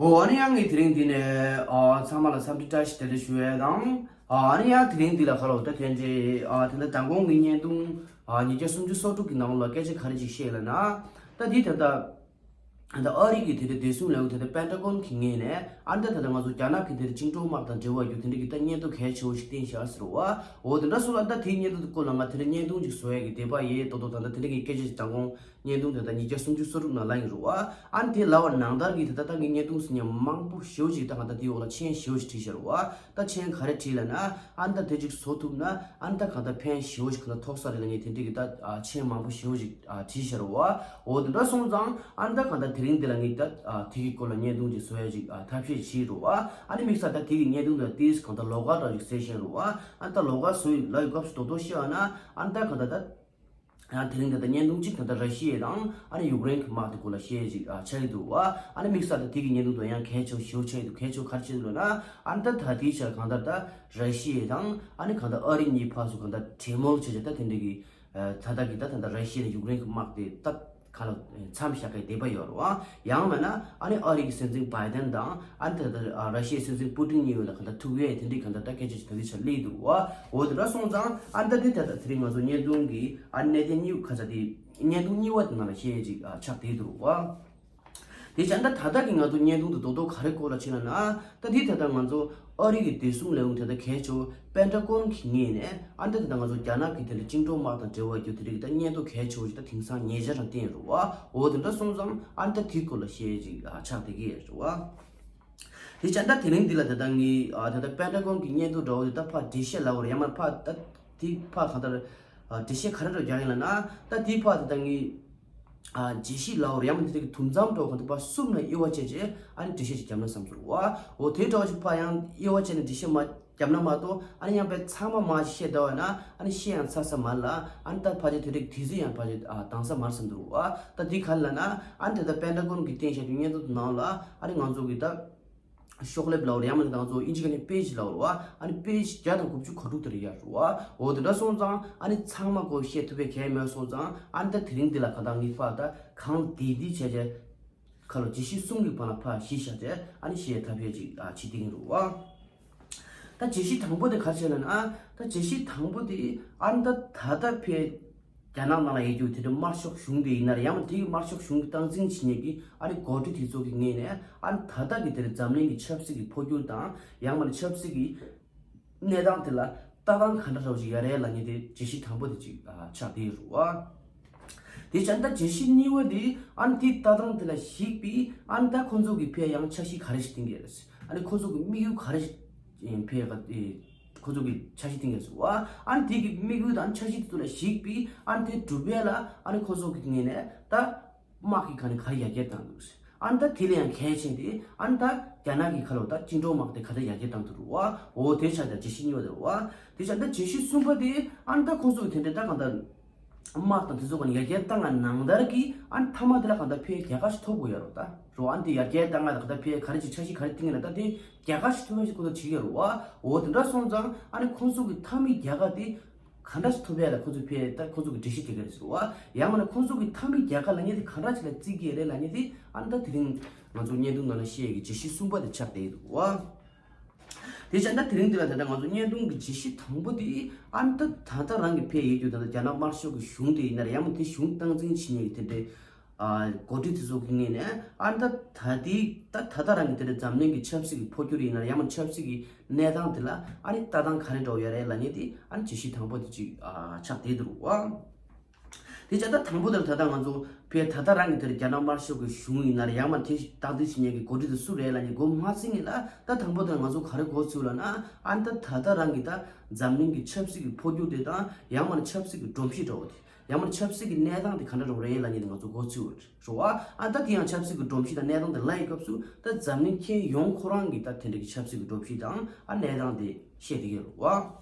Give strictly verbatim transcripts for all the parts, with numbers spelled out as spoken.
ཨོ་ཨ་ནི་ཡང་ངས་དེ་རིང་འདི་ནས་ཨ་ཚང་མ་ལ་འཚམས་འདྲི་བཀྲ་ཤིས་བདེ་ལེགས་ཞུ་ཡས་དང་། ཨ་ནི་ཡང་དེ་རིང་འདི་ལ་ཁ་ལོ་ད་ཐེན་ཅེ་ཨ་དེ་འདྲ་མདང་དགོང་གི་བརྙན་ཐུང་ཨ་ཉིས་བརྒྱ་སུམ་ཅུ་སོ་དྲུག་གི་ནང་ལ་སྐད་ཆ་ག་རེ་ཅིག་བཤད་ལ་ན། ད་འདི་ད་ལྟ་ད་ཨ་རི་གི་དེ་འདྲ་བདེ་སྲུང་ལས་ཁུངས་དེ་འདྲ་པེན་ཊ་གོན་གི་ངོས་ནས་ཨ་ནི་ད་ད་ལྟ་ང་ཚོ་རྒྱ་ནག་གི་དེ་འདྲ་བཅིངས་འགྲོལ་དམག་དང་འབྲེལ་བ་ཡོད་དེ་འདྲ་གི་ད་བརྙན་ཐུང་གལ་ཆེ་བོ་ཞིག་བསྟན་ཤག་ཟེར་བ། འོ་དེ་འདྲ་སོང་ལ་ད་དེའི་བརྙན་ཐུང་དེ་སྐོར་ལ་ང་དེ་འདྲ་བརྙན་ཐུང་ཅིག་བཟོ་ཡས་ཀྱི་དད་པ་ཡོད་ཏོག་ཏོག་ད་ད་དེ་འདྲ་གི་སྐད་ཆ་ཞིག་མདང་དགོང་བརྙན་ཐུང་དེ་ད་ཉིས་བརྒྱ་སུམ་ཅུ་སོ་དྲུག་ནང་ལ་ཡིན་རུང་བ། ཨ་ནི་དེ་ལབ་པ་ནང་ལྟར་གྱི་དེ་ད་ལྟ་གི་བརྙན་ཐུང་ཟེར་མཁན་མང་པོ་ཞེ་པོ་ཅིག་ད་གང་ལྟར་དེའི་འོག་ལ་མཆན་ཞེ་པོ་ཅིག་བྲིས་ཤག་རུང་བ། ད་མཆན་ག་རེ་བྲིས་ལབ་ན། ཨ་ནི་ད་དེ་ཅིག་བཟོ་ཐུབ་ན་ཨ་ནི་ད་གང་ལྟར་ཕན་ཞེ་པོ་ཅིག་གང་ལྟར་ཐོགས་ས་རེད་ལབ་མཁན་དེ་འདྲ་གི་ད་མཆན་མང་པོ་ཞེ་པོ་ཅིག་བྲིས་ཤག་རུང་བ། འོ་དེ་འདྲ་སོང་ཙང་ཨ་ནི་ད་གང་ལྟར་དེ་རིང་འདི་ལ་ངས་ད་དེ་གི་སྐོར་ལ་བརྙན་ཐུང་ཅིག་བཟོ་ཡ་ཅིག་ཐབས་ཤེས་བྱས་རུང་བ། ཨ་ནི་དམིགས་བསལ་ད་དེ་གི་བརྙན་ཐུང་དེ་ཏིས་གང་ལྟར་ལོགས་ཀ་འདྲ་ཅིག་གསལ་བཤད་རུང་བ། ཨ་ནི་ད་ལོགས་ཀ་བཟོ་ཡི་ལབ་ཡི་སྐབས་སུ་དོ་དོ་བཤད་པ་ན་ཨ་ནི་ད་གང་ལྟར་ད། ཡང་དེ་རིང་ད་ལྟ་བརྙན་ཐུང་གཅིག་ད་ལྟ་ར་ཤི་ཡ་དང་ཨ་ནི་ཡུཀ་རེན་གྱི་དམག་དེ་སྐོར་ལ་བཤད་ཅིག་ཨ་ཆགས་ཀྱི་འདུག་བ། ཨ་ནི་དམིགས་བསལ་ད་དེ་གི་བརྙན་ཐུང་དེ་ཡང་གལ་ཆེ་བོ་ཞེ་པོ་ཆགས་ཀྱི་འདུག་གལ་ཆེ་བོ་ག་རེ་ཆགས་ཀྱི་འདུག་ལབ་ན། ཨ་ནི་ད་ད་ལྟའི་ཆར་གང་ལྟར་ད་ར་ཤི་ཡ་དང་ཨ་ནི་གང་ལྟར་ཨ་རི་གཉིས་ཕར་ཚུར་གང་ལྟར་གྲོས་མོལ་བྱས་བྱས་ད་དེ་འདྲ་གི་ད་ལྟ་གི་ད་ད་ལྟ་ར་ཤི་ཡ་དང་ཡུཀ་རེན་གྱི་དམག་དེ་ད་ག་ལ་མཚམས་བཞག་གི་བསྡད་པ་ཡོད་རེད་བ། ཡང་མིན་ན་ཨ་ནི་ཨ་རི་གི་སྲིད་འཛིན་བྷའི་ཏན་དང་ཨ་ནི་ད་ལྟ་ར་ཤི་ཡའི་སྲིད་འཛིན་པུ་ཏིན་གཉིས་བོ་ལ་གང་ལྟར་ཐུག་ཡས་དེ་འདྲའི་གང་ལྟར་ད་སྐད་ཆ་ཅིག་ད་ལྟའི་ཆར་སླེབས་འདུག་བ། འོ་དེ་འདྲ་སོང་ཙང་ཨ་ནི་ད་དེ་ད་ལྟ་དེ་རིང་ང་ཚོ་བརྙན་ཐུང་གི་ཨ་ནི་གནད་དོན་གཉིས་ཁ་ཚ་དེ་བརྙན་ཐུང་གཉིས་པ་དེ་ནང་ལ་བཤད་ཡས་ཅིག་ཨ་ཆགས་བསྡད་འདུག་བ། དེ་བྱས་ན་ད་ལྟ་གི་ང་ཚོ་བརྙན་ཐུང་དེ་རྡོག་རྡོག་ག་རེ་སྐོར་ལ་ཕྱིན་ལབ་ན། ད་དེ་ད་ལྟ་ང་ཚོ་ཨ་རི་གི་བདེ་སྲུང་ལས་ཁུངས་དེ་ད་གལ་ཆེ་བོ་པེན་ཊ་གོན་གྱི་ངོས་ནས་ཨ་ནི་ད་ད་ལྟ་ང་ཚོ་རྒྱ་ནག་གི་དེ་འདྲ་བཅིངས་འགྲོལ་དམག་དང་འབྲེལ་བ་ཡོད་དེ་འདྲ་གི་ད་བརྙན་ཐུང་གལ་ཆེ་བོ་ཞིག་ད་དེང་སང་ཉེ་ཆར་རང་བསྟན་རེད་བ། འོ་དེ་འདྲ་སོང་ཙང་ཨ་ནི་ད་དེའི་སྐོར་ལ་བཤད་ཡས་ཅིག་ཨ་ཆགས་བསྡད་ཀྱི་ཡོད་རེད་བ། དེ་བྱས་ན་ད་དེ་རིང་འདི་ལ་ད་ལྟ་ངས་ཨ་ད་ལྟ་པེན་ཊ་གོན་གྱི་བརྙན་ཐུང་འདྲ་བོ་དེ་ད་ཕར་འགྲེལ་བཤད་ལབ་དགོས་རེད། ཡང་མིན་ཕར་ད་དེ་ཕར་གང་ལྟར་ཨ་འགྲེལ་བཤད་ག་རེ་འདྲ་རྒྱག་ཡིན་ལབ་ན། ད་དེ་ཕར་ད་ལྟ་ངས་ཨ་འགྲེལ་བཤད་ལབ་དགོས་རེད། ཡང་མིན་དེ་གི་དུམ་མཚམས་འདྲ་བོ་གང་ལྟར་ཕར་གསུམ་ལ་དབྱེ་བ་བྱས་བྱས་ཨ་ནི་འགྲེལ་བཤད་ཅིག་བརྒྱབ་ན་བསམ་སོང་བ། འོ་དེ་འདྲ་བོ་ཅིག་ཕར་ཡང་དབྱེ་བ་བྱས་ནས་འགྲེལ་བཤད་མ་བརྒྱབ་ན་མ་གཏོགས་ཨ་ནི་ཡང་དཔེ་ཚང་མ་མར་ཅིག་བཤད་བསྡད་པ་ཡིན་ན་ཨ་ནི་བཤད་ཡང་ཚར་ས་མ་རེད་ལ། ཨ་ནི་ད་ཕལ་ཆེར་དེ་རིང་དུས་ཚོད་ཡང་ཕལ་ཆེར་ཨ་འདང་ས་མ་རེད་བསམ་འདུག་བ། ད་འདི་ག་རེ་ལབ་ན། ཨ་ནི་ད་ལྟ་པེན་ཊ་གོན་གྱིས་བསྟན་བཞག་པའི་བརྙན་ཐུང་དེ་ནང་ལ་ཨ་ནི་ང་ཚོ་གི་ད་ཤོག་ལེབ་ལབ་དགོས་རེད། ཡང་མིན་ན་ང་ཚོ་དབྱིན་ཇི་སྐད་ནས་པེ་ཇི་ལབ་དགོས་རེད་བ། ཨ་ནི་པེ་ཇི་བརྒྱ་དང་དགུ་བཅུ་གོ་དྲུག་དེ་རེད་ཡ་རེད་བ། འོ་དེ་འདྲ་སོང་ཙང་ཨ་ནི་ཚང་མ་གོ་བཤད་ཐུབ་པའི་གལ་མེད་སོང་ཙང་ཨ་ནི་ད་དེ་རིང་འདི་ལ་ག་ད་ངས་ཕར་ད་གང་བདེ་བདེ་བྱས་བྱས་ཁ་ལོ་འགྲེལ་བཤད་གསུམ་གྱི་བར་ལ་ཕར་གཞི་བཞག་བྱས་ཨ་ནི་བཤད་ཐབས་ཤེས་ཅིག་ཨ་བྱེད་བསྡད་ཀྱི་ཡིན་རེད་བ། ད་འགྲེལ་བཤད་དང་པོ་དེ་ག་རེ་བྱས་ལབ་ན། ད་འགྲེལ་བཤད་དང་པོ་དེ་ཨ་ནི་ད་ད་ལྟ་ཕར་རྒྱ་ནག་ནང་ལ་ཡོད་རྒྱུ་དེ་འདྲ་དམར་ཤོག་གཞུང་དེ་ཡིན་ན་རེད། ཡང་མིན་དེ་གི་དམར་ཤོག་གཞུང་གི་སྟངས་འཛིན་བྱེད་མཁན་གྱི་ཨ་ནི་འགོ་ཁྲིད་དེ་ཚོ་གི་ངོས་ནས་ཨ་ནི་ད་ལྟ་གི་དེ་འདྲ་འཛམ་གླིང་གི་ཆབ་སྲིད་ཀྱི་འཕོ་འགྱུར་དང་ཡང་མིན་ཆབ་སྲིད་ཀྱི་གནས་སྟངས་དེ་ལ་ལྟ་སྟངས་ག་འདྲ་འདྲ་བོ་ཞིག་ཡོད་རེད་ལབ་མཁན་དེ་འགྲེལ་བཤད་དང་པོ་དེ་ཅིག་ཨ་ཆགས་བསྡད་ཡོད་རེད་བ། དེ་བྱས་ན་ད་འགྲེལ་བཤད་གཉིས་པ་དེ་ཨ་ནི་དེའི་ལྟ་སྟངས་དེ་ལ་གཞིགས་པའི་ཨ་ནི་ད་ཁོང་ཚོ་གི་ཕར་ཡང་འཆར་གཞི་ག་རེ་ཞིག་བཏིང་གི་རེད། ཨ་ནི་ཁོང་ཚོ་གི་དམིགས་ཡུལ་ག་རེ་ཞིག་ཕར་ཁོང་ཚོ་གི་འཆར་གཞི་བཏིང་གི་རེད་ཟེར་བ། ཨ་ནི་དེ་གི་དམིགས་ཡུལ་དང་འཆར་གཞི་དེ་ཚོ་ལ་གཞིགས་པའི་ཨ་ནི་དེ་སྒྲུབ་ཡས་ལ་ཨ་ནི་ཁོང་ཚོ་གི་ངོས་ནས་ད་དམག་གི་སྒང་ནས་ག་རེ་ཡར་རྒྱས་བཏང་འདུག་ཟེར། ཨ་ནི་ད་དེ་ལས་ཡང་གལ་ཆེན་དེ་ཨ་ནི་ད་རྒྱ་ནག་གི་ཁ་ལོ་ད་བཅིངས་འགྲོལ་དམག་དེ་ག་འདྲ་ཡར་རྒྱས་བཏང་འདུག་རེད་བ། འོ་དེ་ཆགས་ཀྱང་འགྲེལ་བཤད་གཉིས་པ་དེ་རེད་བ། དེ་ཆགས་ད་འགྲེལ་བཤད་གསུམ་པ་དེ་ཨ་ནི་ད་ཁོང་ཚོ་གི་དེ་འདྲ་ད་གང་ལྟར་དམག་དང་དེ་ཚོ་ག་ནས་ཡར་རྒྱས་བཏང་བ་ནང་ལྟར་གྱི་ཨ་ནི་མཐའ་མ་དེ་ལ་གང་ལྟར་ཕར་རྒྱལ་ཁ་ཞིག་ཐོབ་དགོས་ཡ་རོ་ད་རོ། ཨ་ནི་དེ་ཡར་རྒྱས་བཏང་བ་ལ་གང་ལྟར་ཕར་ག་རེ་ཅིག་འཆར་གཞི་ག་རེ་བཏིང་ཡ་ལ་ད་དེ་རྒྱལ་ཁ་ཞིག་ཐོབ་ཡ་ཞིག་ཁོ་ཚོ་བྱེད་ཀྱི་ཡ་རོ་བ། འོ་དེ་འདྲ་སོང་ཙང་ཨ་ནི་ཁོང་ཚོ་གི་མཐའ་མའི་རྒྱལ་ཁ་དེ་ག་འདྲ་ཞིག་ཐོབ་ཡ་ལ་ཁོ་ཚོ་ཕར་ད་ཁོ་ཚོ་གི་འགྲེལ་བཤད་རྒྱག་གི་རེད་ཟེར་བ། ཡང་མིན་ན་ཁོ་ཚོ་གི་མཐའ་མའི་རྒྱལ་ཁ་ལབ་མཁན་དེ་ག་འདྲ་ཞིག་ལ་བརྩི་གི་རེད་ལབ་མཁན་དེ་ཨ་ནི་ད་དེ་རིང་ང་ཚོ་བརྙན་ཐུང་ནང་ལ་བཤད་ཡ་གི་འགྲེལ་བཤད་གསུམ་པ་དེ་ཆགས་བསྡད་ཡོད་འདུག་བ། དེ་བྱས་ན་དེ་རིང་འདི་ལ་ད་ལྟ་ང་ཚོ་བརྙན་ཐུང་གི་འགྲེལ་བཤད་དང་པོ་དེ་ཨ་ནི་ད་ད་ལྟ་རང་གི་ཕར་ཡོད་རྒྱུ་ད་ལྟ་རྒྱ་ནག་དམར་ཤོག་གི་གཞུང་དེ་ཡིན་ན་རེད། ཡང་མིན་དེ་གཞུང་སྟངས་འཛིན་བྱེད་མཁན་གྱི་དེ་འདྲའི་ཨ་འགོ་ཁྲིད་དེ་ཚོ་གི་ངོས་ནས་ཨ་ནི་ད་ད་ལྟའི་ད་ད་ལྟ་རང་གི་དེ་འདྲ་འཛམ་གླིང་གི་ཆབ་སྲིད་ཀྱི་འཕོ་འགྱུར་ཡིན་ན་རེད། ཡང་མིན་ཆབ་སྲིད་ཀྱི་གནས་སྟངས་དེ་ལ་ཨ་ནི་ལྟ་སྟངས་ག་རེ་འདྲ་བོ་ཡོད་རེད་ལབ་མཁན་དེ་ཨ་ནི་འགྲེལ་བཤད་དང་པོ་དེ་ཅིག་ཨ་ཆགས་བསྡད་འདུག་བ། དེ་བྱས་ད་དང་པོ་དེར་ད་ལྟ་ང་ཚོ་ཕར་ད་ལྟ་རང་གི་དེར་རྒྱ་ནག་དམར་ཤོག་གི་གཞུང་ཡིན་ན་རེད། ཡང་མིན་དེ་སྟངས་འཛིན་བྱེད་མཁན་གྱི་འགོ་ཁྲིད་དེ་སུ་རེད་ལབ་མཁན་འགོ་མ་ཚུགས་ངེས་ལ། ད་དང་པོ་དེར་ང་ཚོ་ག་རེ་འགོ་ཚུགས་ལབ་ན་ཨ་ནི་ད་ད་ལྟ་རང་གི་ད་འཛམ་གླིང་གི་ཆབ་སྲིད་ཀྱི་འཕོ་འགྱུར་དེ་དང་ཡང་མིན་ཆབ་སྲིད་ཀྱི་སྒྲོམ་གཞི་འདྲ་བོ་དེ་ཡང་མིན་ཆབ་སྲིད་ཀྱི་གནས་སྟངས་དེ་ག་འདྲ་འདྲ་བོ་རེད་ལབ་མཁན་དེ་ང་ཚོ་འགོ་ཚུགས་རེད་བ། ཨ་ད་དེ་ཡང་ཆབ་སྲིད་ཀྱི་སྒྲོམ་གཞི་དང་གནས་སྟངས་དེ་ལབ་ཡི་སྐབས་སུ་ད་འཛམ་གླིང་ཁྱོན་ཡོངས་ཁོ་རང་གི་ད་དེ་འདྲ་གི་ཆབ་སྲིད་ཀྱི་སྒྲོམ་གཞི་དང་ཨ་གནས་སྟངས་དེ་བཤད་བསྡད་ཀྱི་ཡོད་རེད་བ།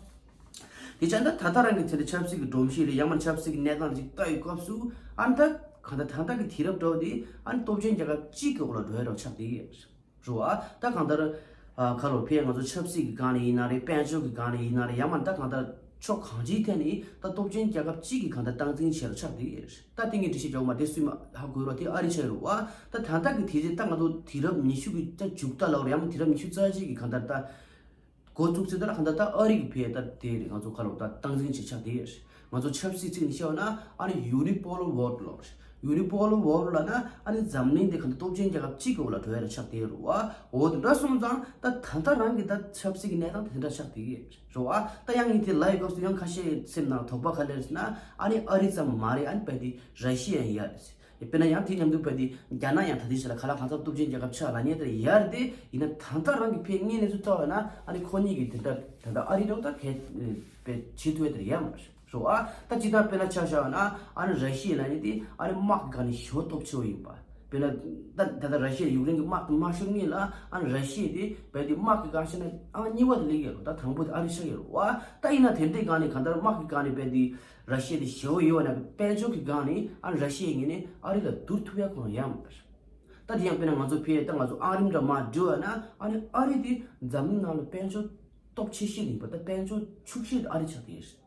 དེ་བྱས་ན་ད་ལྟ་རང་གི་དེ་འདྲ་ཆབ་སྲིད་ཀྱི་སྒྲོམ་གཞི་རེད། ཡང་མིན་ཆབ་སྲིད་ཀྱི་གནས་སྟངས་ཅིག་ལྟ་ཡི་སྐབས་སུ་ཨ་ནི་ད་གང་ལྟར་ད་ལྟ་གི་དུས་རབས་འདྲ་བོ་དེ་ཨ་ནི་སྟོབས་ཆེན་རྒྱལ་ཁབ་གཅིག་གི་འོག་ལ་འགྲོ་ཡ་འདྲ་བོ་ཆགས་བསྡད་ཀྱི་ཡོད་རེད་བ། ད་གང་ལྟར་ཨ་ཁ་ལོ་ཕར་ང་ཚོ་ཆབ་སྲིད་ཀྱི་སྒང་ནས་ཡིན་ན་རེད། དཔལ་འབྱོར་གྱི་སྒང་ནས་ཡིན་ན་རེད། ཡང་མིན་ད་གང་ལྟར་ ཕྱོགས་གང་ཅིའི་ཐད་ནས་ད་སྟོབས་ཆེན་རྒྱལ་ཁབ་གཅིག་གིས་གང་ལྟར་སྟངས་འཛིན་བྱས་ལ་ཆགས་བསྡད་ཡོད་རེད། ད་དེ་ངས་འགྲེལ་བཤད་རྒྱག་མ་དེ་སུས་མ་ཧ་གོ་རོགས་དེ་ཨ་རི་ཆགས་ཡོད་རེད་བ། ད་ད་ལྟ་གི་དུས་ཚོད་ད་ང་ཚོ་དུས་རབས་ཉི་ཤུ་གི་ད་མཇུག་ད་ལབ་རེད། ཡང་མིན་དུས་རབས་ཉི་ཤུ་རྩ་གཅིག་གི་གང་ལྟར་ད་འགོ་བཙུགས་ཚེ་ད་ལ་གང་ལྟར་ད་ཨ་རི་གི་ཕེ་ད་དེ་རེད། ང་ཚོ་ཁ་ལོ་ད་སྟངས་འཛིན་བྱས་ཆགས་བསྡད་ཡོད་རེད། ང་ཚོ་ཆབ་སྲིད་ཚིག་ནས་བཤད་པ་ན་ཨ་ནི་ཡུ་ནི་པོ་ལར་ཝོར་ལྡ་ལབ་རེད། ཡུ་ནི་པོ་ལར་ཝོར་ལྡ་ལབ་ན་ཨ་ནི་འཛམ་གླིང་དེ་གང་ལྟར་སྟོབས་ཆེན་རྒྱལ་ཁབ་གཅིག་གི་འོག་ལ་འགྲོ་ཡ་ལ་ཆགས་བསྡད་ཡོད་རེད་བ། འོ་དེ་འདྲ་སོང་ཙང་ད་ད་ལྟ་རང་གི་ད་ཆབ་སྲིད་ཀྱི་གནས་སྟངས་དེ་དེ་འདྲ་ཆགས་བསྡད་ཡོད་རེད་བ། ད་ཡང་ངས་དེ་ལབ་ཡོད་སྐབས་སུ་ཡང་ཁ་ཤས་སེམས་ནང་དོགས་པ་ག་ལེར་ཟེར་ན་ཨ་ནི་ཨ་རི་ཙམ་མ་རེད། ཨ་ནི་དཔེ་དེ་ར་ཤི་ཡ་ཡིན་ཡ་རེད། དཔེར་ན་ཡང་དེ་མཉམ་དུ་དཔེ་དེ་རྒྱ་ནག་ཡང་ད་ལྟའི་ཆ་ལ་ག་ལ་གང་འཚམ་སྟོབས་ཆེན་རྒྱལ་ཁབ་ཆགས་ལབ་མཁན་དེ་ཡ་རེད་དེ། ཡིན་ན་ད་ལྟ་རང་གི་ཕེ་དངོས་གནས་སུ་ལྟ་བ་ན་ཨ་ནི་ཁོ་གཉིས་ཀྱི་དེ་འདྲ་ད་ལྟ་ཨ་རི་འདྲ་བོ་ད་གལ་དཔེ་བྱེད་ཐུབ་ཡ་དེ་ཡ་མ་རེད། རོ་ཨ། ད་ཅི་ལྟར་དཔེར་ན་ཆ་བཞག་ན་ཨ་ནི་ར་ཤི་ཡ་ལབ་མཁན་དེ་ཨ་ནི་དམག་གི་སྒང་ནས་ཞེ་པོ་སྟོབས་ཆེ་བོ་ཡིན་པ། དཔེར་ན་ད་ད་ལྟ་ར་ཤི་ཡ་ཡུཀ་རེན་གྱི་དམག་དེ་མ་ཤོར་སྔོན་ལ་ཨ་ནི་ར་ཤི་ཡ་དེ་དཔེ་དེ་དམག་གི་སྒང་བཤད་ན་ཨ་གཉིས་པ་དེ་སླེབས་ཡོད་རེད། ད་དང་པོ་དེ་ཨ་རི་ཆགས་ཡོད་རེད་བ། ད་ཡིན་ན་དེ་འདྲའི་སྒང་ནས་གང་ལྟར་དམག་གི་སྒང་ནས་དཔེ་དེ་ར་ཤི་ཡ་དེ་ཞེ་པོ་ཡོད་པ་ན་དཔལ་འབྱོར་གྱི་སྒང་ནས་ཨ་ནི་ར་ཤི་ཡའི་ངོས་ནས་ཨ་རི་ལ་བསྡུར་ཐུབ་ཡ་ཁོ་རང་ཡོད་མ་རེད། ད་དེ་ཡང་དཔེར་ན་ང་ཚོ་ཕེ་ད་ང་ཚོ་ཨང་རིམ་འདྲ་མར་འགྲོ་བ་ན་ཨ་ནི་ཨ་རི་དེ་འཛམ་གླིང་ནང་ལ་དཔལ་འབྱོར་སྟོབས་ཆེ་ཤོས་ཡིན་པ། ད་དཔལ་འབྱོར་ཕྱུག་ཤོས་ཨ་རི་ཆགས་ཀྱི་ཡོད་རེད།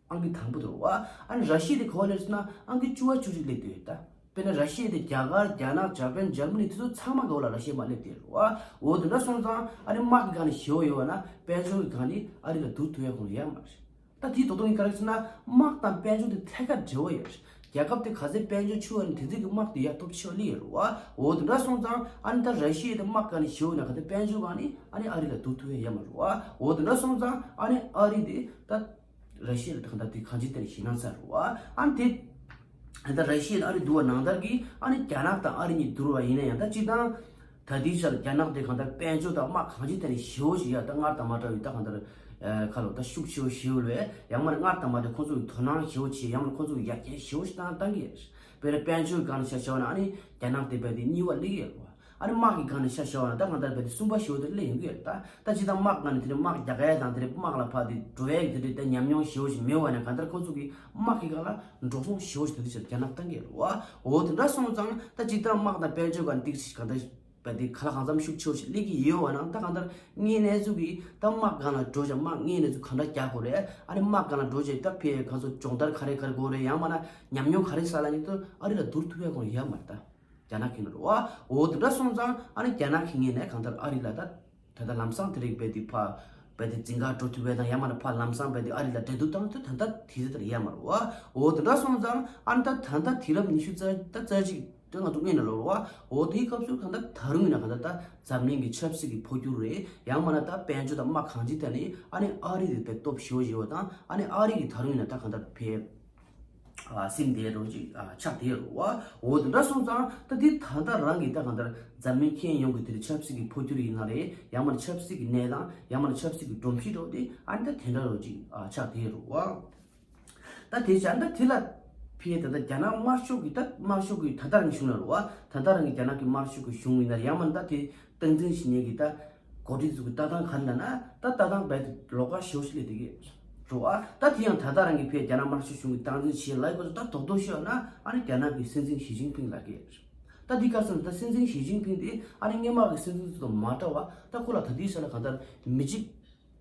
ཨང་ཀི་དང་པོ་དེ་རེད་བ། ཨ་ནི་ར་ཤི་ཡ་དེ་ག་པར་སླེབས་སོང་ན་ཨང་ཀི་བཅུ་པ་བཅུ་གཅིག་སླེབས་བསྡད་ཡོད་ད། དཔེར་ན་ར་ཤི་ཡ་དེ་རྒྱ་གར་རྒྱ་ནག་ཇ་པན་འཇར་མ་ནི་དེ་ཚོ་ཚང་མ་ག་པར་ལ་ར་ཤི་ཡ་མར་སླེབས་བསྡད་ཡོད་རེད་བ། འོ་དེ་འདྲ་སོང་ཙང་ཨ་ནི་དམག་གི་སྒང་ནས་ཞེ་པོ་ཡོད་པ་ན་དཔལ་འབྱོར་གྱི་སྒང་ནས་ཨ་རི་ལ་བསྡུར་ཐུབ་ཡ་ཁོ་རང་ཡོད་མ་རེད། ད་དེའི་དོ་དོ་ཡིན་ག་རེ་ཟེར་ན་དམག་དང་དཔལ་འབྱོར་དེ་ཐད་ཀར་འབྲེལ་བ་ཡོད་རེད། རྒྱལ་ཁབ་དེ་ག་ཚད་དཔལ་འབྱོར་ཆེ་བ་ནི་དེ་ཚད་ཀྱི་དམག་དེ་ཡར་སྟོབས་ཆེ་བ་སླེབས་ཡོད་རེད་བ། འོ་དེ་འདྲ་སོང་ཙང་ཨ་ནི་ད་ར་ཤི་ཡ་དེ་དམག་སྒང་ནས་ཞེ་པོ་ཡོད་ན་ག་དེ་དཔལ་འབྱོར་སྒང་ནས་ཨ་ནི་ཨ་རི་ལ་བསྡུར་ཐུབ་ཡ་ཡོད་མ་རེད་བ། འོ་དེ་འདྲ་སོང་ཙང་ཨ་ནི་ཨ་རི་དེ་ད་ར་ཤི་ཡ་ལ་ད་གང་ལྟར་དེ་གང་ཅིའི་ཐད་ནས་ཞེད་སྣང་ཚ་རེད་བ། ཨ་ནི་དེ་ད་ར་ཤི་ཡ་ཨ་རི་བསྡུར་བ་ནང་ལྟར་གྱི་ཨ་ནི་རྒྱ་ནག་དང་ཨ་རི་གཉིས་བསྡུར་བ་ཡིན་ན་ཡང་ད་སྤྱིར་བཏང་ད་ལྟའི་ཆར་རྒྱ་ནག་དེ་གང་ལྟར་དཔལ་འབྱོར་དང་དམག་གང་ཅིའི་ཐད་ནས་ཞེ་པོ་ཞིག་ཡ་ད་སྔར་དང་མ་འདྲ་བའི་ད་གང་ལྟར་ཨ་ཁ་ལོ་ད་ཤུགས་ཆེ་བོ་ཞེ་པོ་ལོས། ཡང་མ་ནི་སྔར་དང་མ་འདྲ་ཁོང་ཚོ་གི་དོ་སྣང་ཞེ་པོ་བྱེད། ཡང་མ་ནི་ཁོང་ཚོ་གི་ཡར་རྒྱས་ཞེ་པོ་ཞིག་བཏང་བཏང་གི་ཡོད། དཔེར་ན་དཔལ་འབྱོར་གྱི་སྒང་ནས་ཆ་བཞག་ན་ཨ་ནི་རྒྱ་ནག་དེ་རྦད་དེ་གཉིས་པ་སླེབས་ཡོད་རེད་བ། ཨ་ནི་དམག་གི་སྒང་ནས་ཆ་བཞག་ན་ད་གང་ལྟར་རྦད་དེ་གསུམ་པ་ཞེ་པོ་དེ་སླེབས་ཡོང་གི་ཡོད་རེད། ད་ད་སྤྱིར་བཏང་དམག་སྒང་ནས་དེ་འདྲའི་དམག་རྒྱག་ཡ་དང་དེ་འདྲའི་དམག་ལ་ཕར་དེ་འགྲོ་ཡ་གི་དེ་འདྲའི་ད་ཉམས་མྱོང་ཞེ་པོ་ཞིག་མེད་པ་ནས་གང་ལྟར་ཁོང་ཚོ་གི་དམག་གི་སྒང་ལ་འགྲོ་སོང་ཞེ་པོ་ཞིག་དེ་འདྲ་ཞིག་རྒྱ་ནག་བཏང་གི་ཡོད་རེད་བ། འོ་དེ་འདྲ་སོང་ཙང་ད་སྤྱིར་བཏང་དམག་དང་དཔལ་འབྱོར་སྒང་ནས་ཏིག་ཙམ་གང་ལྟར་རྦད་དེ་ག་ལ་གང་འཚམ་ཤུགས་ཆེ་བོ་ཞིག་སླེབས་ཀྱི་ཡོད་པ་ན་ད་གང་ལྟར་དངོས་གནས་ཚུལ་གྱི་ད་དམག་སྒང་ལ་འགྲོ་བྱ་དམག་དངོས་གནས་ཚུལ་གང་འདྲ་རྒྱག་དགོས་རེད། ཨ་ནི་དམག་སྒང་ལ་འགྲོ་བྱས་ད་ཕེ་གང་ཚོ་སྦྱོང་བརྡར་ག་རེ་ག་རེ་དགོས་རེད། ཡང་མ་ན་ཉམས་མྱོང་ག་རེ་བསགས་ལ་ནི་ད་ཨ་རི་ལ་བསྡུར་ཐུབ་ཡ་ཁོ་རང་ཡོད་མ་རེད་ད། རྒྱ་ནག་གི་ནང་རེད་བ། འོ་དེ་འདྲ་སོང་ཙང་ཨ་ནི་རྒྱ་ནག་གི་ངོས་ནས་གང་ལྟར་ཨ་རི་ལ་ད་ད་ལྟ་ལམ་སང་དེ་རིགས་རྦད་དེ་ཕར་རྦད་དེ་འཛིན་གྲྭ་འགྲོ་ཐུབ་པ་དང་ཡང་མ་ན་ཕར་ལམ་སང་རྦད་དེ་ཨ་རི་ལ་འགྲན་བསྡུར་བཏང་དུས་ད་ལྟ་དེ་ཚོ་དེར་ཡོད་མ་རེད་བ། འོ་དེ་འདྲ་སོང་ཙང་ཨ་ནི་ད་ད་ལྟ་དུས་རབས་ཉི་ཤུ་རྩ་ད་རྩ་གཅིག་དེ་ང་ཚོ་སྔོན་ལ་ལོག་རེད་བ། འོ་དེའི་སྐབས་སུ་གང་ལྟར་ད་རུང་ཡིན་ན་གང་ལྟར་ད་འཛམ་གླིང་གི་ཆབ་སྲིད་ཀྱི་འཕོ་འགྱུར་རེད། ཡང་མ་ན་ད་དཔལ་འབྱོར་དང་དམག་གང་ཅིའི་ཐད་ནས་ཨ་ནི་ཨ་རི་དེ་དཔེ་སྟོབས་ཞེ་པོ་ཞེ་པོ་དང་ཨ་ནི་ཨ་རི་གི་ད་རུང་ཡིན་ན་ད་གང་ལྟར་ཕེ་ཨ་སེམས་བདེ་རོགས་ཅིག་ཨ་ཆགས་བསྡད་རོགས། འོ་དེ་འདྲ་སོང་ཙང་ད་འདི་ད་ལྟ་རང་གི་ད་གང་ལྟར་འཛམ་གླིང་ཁྱོན་ཡོངས་ཀྱི་དེ་རིང་ཆབ་སྲིད་ཀྱི་འཕོ་འགྱུར་ཡིན་ན་རེད། ཡང་མིན་ཆབ་སྲིད་ཀྱི་གནས་སྟངས། ཡང་མིན་ཆབ་སྲིད་ཀྱི་སྒྲོམ་གཞི་རོགས་དེ་ཨ་ནི་ད་དེ་འདྲ་རོགས་ཅིག་ཨ་ཆགས་བསྡད་རོགས། ད་དེ་བྱས་ད་དེ་ལ་ཕི་ད་ལྟ་རྒྱ་ནག་དམར་ཤོག་གི་ད་དམར་ཤོག་གི་ད་ལྟ་རང་གི་གཞུང་ལ་རོགས། ད་ལྟ་རང་གི་རྒྱ་ནག་གི་དམར་ཤོག་གི་གཞུང་ཡིན་ན་རེད། ཡང་མིན་ད་དེ་སྟངས་འཛིན་བྱེད་མཁན་གྱི་ད་འགོ་ཁྲིད་ཚོ་གི་ལྟ་སྟངས་ག་རེ་ལབ་ན་ད་ལྟ་སྟངས་རྦད་དེ་ལོགས་ཀ་ཞེ་པོ་ཞིག་སླེབས་བསྡད་ཀྱི་རེད་བ། ད་དེ་ཡང་ད་ལྟ་རང་གི་ཕི་རྒྱ་ནག་དམར་ཤོག་གཞུང་གི་སྟངས་འཛིན་བྱེད་ལབ་དགོས་ཚོ་ད་རྡོག་རྡོག་ཤོད་ན་ཨ་ནི་རྒྱ་ནག་གི་སྲིད་འཛིན་ཞི་ཅིན་ཕིང་ལབ་ཀྱི་རེད། ད་འདི་ག་ཟེར་ན་ད་སྲིད་འཛིན་ཞི་ཅིན་ཕིང་དེ་ཨ་ནི་སྔོན་མ་གི་སྲིད་འཛིན་ཚོ་དང་མ་འདྲ་བ། ད་ཁོ་ལ་ད་ལྟའི་ཆ་ལ་གང་ལྟར་མི་གཅིག་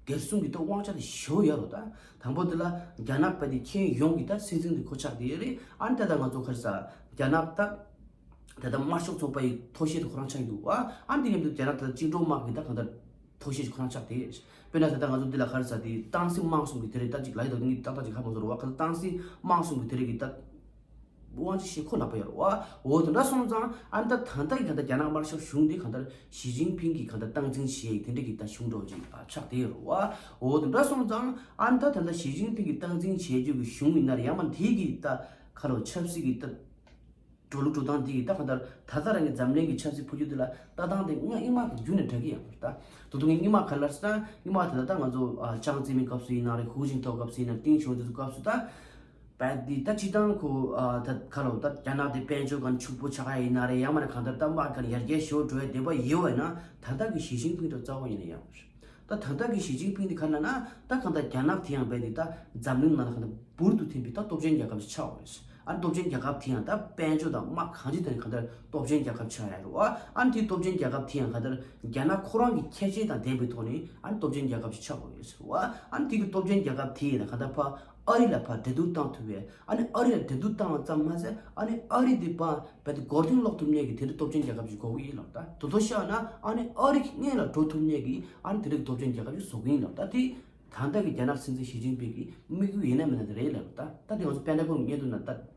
སྒེར་སྲུང་གི་ད་དབང་ཆ་དེ་ཞེ་པོ་ཡོད་རེད། ད་དང་པོ་དེ་ལ་རྒྱ་ནག་རྦད་དེ་ཁྱོན་ཡོངས་ཀྱི་ད་སྲིད་འཛིན་དེ་ཁོ་ཆགས་བསྡད་ཡོད་རེད། ཨ་ནི་ད་ལྟ་ང་ཚོ་ག་རེ་ཟེར་རྒྱ་ནག་ད་ད་ལྟ་དམར་ཤོག་ཚོགས་པ་ཡི་ཐོ་གཞས་དེ་ཁོ་རང་ཆགས་ཀྱི་འདུག་ཨ། ཨ་ནི་དེ་མཉམ་དུ་རྒྱ་ནག་ད་ལྟ་བཅིངས་འགྲོལ་དམག་གི་ད་གང་ལྟར་ཐོ་གཞས་ཅིག་ཁོ་རང་ཆགས་བསྡད་ཡོད་རེད། དཔེར་ན་ད་ལྟ་ང་ཚོ་འདི་ལ་ག་རེ་ཟེར་དེ་ཏང་སྲིད་དམངས་གཙོ་གི་དེ་རེད། ད་ཅིག་ལབ་ཡོད་ད་ངས་ཏག་ཏག་ཅིག་ཧ་མ་སོང་རེད་བ། ག་ཏང་སྲིད་དམངས་གཙོ་གི་དེ་རེད་གི་ད། དབང་ཆ་ཞིག་ཁོ་ལག་པ་ཡོད་རེད་བ། འོ་དེ་འདྲ་སོང་ཙང་ཨ་ནི་ད་ད་ལྟ་གི་ག་ད་རྒྱ་ནག་དམར་ཤོག་གཞུང་འདི་ག་ད་ཞི་ཅིན་ཕིང་གི་ག་ད་སྟངས་འཛིན་བྱེད་དེ་འདྲ་གི་ད་གཞུང་འདྲ་བོ་ཅིག་ཨ་ཆགས་བསྡད་ཡོད་རེད་བ། འོ་དེ་འདྲ་སོང་ཙང་ཨ་ནི་ད་ད་ལྟ་ཞི་ཅིན་ཕིང་གི་སྟངས་འཛིན་བྱེད་རྒྱུ་གི་གཞུང་ཡིན་ན་རེད། ཡང་མ་དེ་གི་ད་ཁ་ལོ་ཆབ་སྲིད་ཀྱི་ད་འགྲོ་ལུགས་འགྲོ་སྟངས་འདི་གི་ད་ག་ད་ད་ད་རང་གི་འཛམ་གླིང་གི་ཆབ་སྲིད་འཕོ་འགྱུར་འདི་ལ་ལྟ་སྟངས་དེ་སྔ་སྔོན་མ་གི་རྒྱུན་ནས་འདྲ་གི་ཡོད་རེད། ད་དུ་དུ་ངས་སྔོན་མ་ག་ལ་ཟེར་ན་སྔོན་མ་ད་ད་ད་ང་ཚོ་ཨ་ཅང་ཙེ་མིན་སྐབས་སུ་ཡིན་ན་རེད། ཧུའུ་ཅིན་ཐའོ་སྐབས་སུ་ཡིན་ན་ཏེང་ཞའོ་ཕིང་སྐབས་སུ་ད། པ་འདི་ད་སྤྱིར་བཏང་ཁོ་ཨ་ད་ག་ལ་ད་རྒྱ་ནག་དེ་དཔལ་འབྱོར་སྒང་ཕྱུག་པོ་ཆགས་ཡ་ཡིན་ན་རེད། ཡང་མ་ན་གང་ལྟར་ད་དམག་སྒང་ཡར་རྒྱས་ཞེ་པོ་འགྲོ་ཡ་དེ་པ་ཡོད་པ་ཡིན་ན་ད་ལྟ་གི་ཞི་ཅིན་ཕིང་འདྲ་རྩ་བ་ཡིན་ན་ཡང་རེད། ད་ད་ལྟ་གི་ཞི་ཅིན་ཕིང་དེ་ག་ན་ན་ད་གང་ལྟར་རྒྱ་ནག་དེ་ཡང་པ་འདི་ད་འཛམ་གླིང་ནང་ལ་གང་ལྟར་འབུར་དུ་ཐོན་པའི་ད་སྟོབས་ཆེན་རྒྱལ་ཁབ་ཅིག་ཆགས་པ་རེད། ཨ་ནི་སྟོབས་ཆེན་རྒྱལ་ཁབ་དེ་ཡང་ད་དཔལ་འབྱོར་དང་དམག་གང་ཅི་དང་གང་ལྟར་སྟོབས་ཆེན་རྒྱལ་ཁབ་ཆགས་ཡ་རེད་བ། ཨ་ནི་དེའི་སྟོབས་ཆེན་རྒྱལ་ཁབ་དེ་ཡང་གང་ལྟར་རྒྱ་ནག་ཁོ་རང་གི་ཁྱད་ཆོས་དང་ལྡན་པའི་ཐོག་ནས་ཨ་ནི་སྟོབས་ཆེན་རྒྱལ་ཁབ་ཅིག་ཆགས་དགོས་ཡོད་ཟེར་བ། ཨ་ནི་དེ་གི་སྟོབས་ཆེན་རྒྱལ་ཁབ་དེ་ཡིན་ན་གང་ལྟར་ཕ་ཨ་རི་ལ་ཕར་འགྲན་བསྡུར་བཏང་ཐུབ་པའི། ཨ་ནི་ཨ་རི་ལ་འགྲན་བསྡུར་བཏང་བ་ཙམ་མ་ཟད་ཨ་ནི་ཨ་རི་དེ་ཕར་རྦད་དེ་མགོ་རྟིང་སློག་ཐུབ་མཁན་གྱི་དེ་འདྲའི་སྟོབས་ཆེན་རྒྱལ་ཁབ་ཅིག་དགོས་ཀྱི་ཡིན་ལབ། ད་དོ་དོ་ཤ་ན་ཨ་ནི་ཨ་རི་གི་སྔོན་ལ་འགྲོ་ཐུབ་མཁན་གྱི་ཨ་ནི་དེ་འདྲའི་སྟོབས་ཆེན་རྒྱལ་ཁབ་ཅིག་བཟོ་གི་ཡིན་ལབ། ད་དེ་ད་ལྟ་གི་རྒྱ་ནག་སྲིད་འཛིན་ཞི་ཅིན་ཕིང་གི་དམིགས་ཡུལ་ཡིན་ན་མིན་ན་དེ་རེད་ལབ། ད་ད་དེ་ང་ཚོ་པེན་ཊ་གོན་གྱི་སྙན་ཐོ་ནང་ད་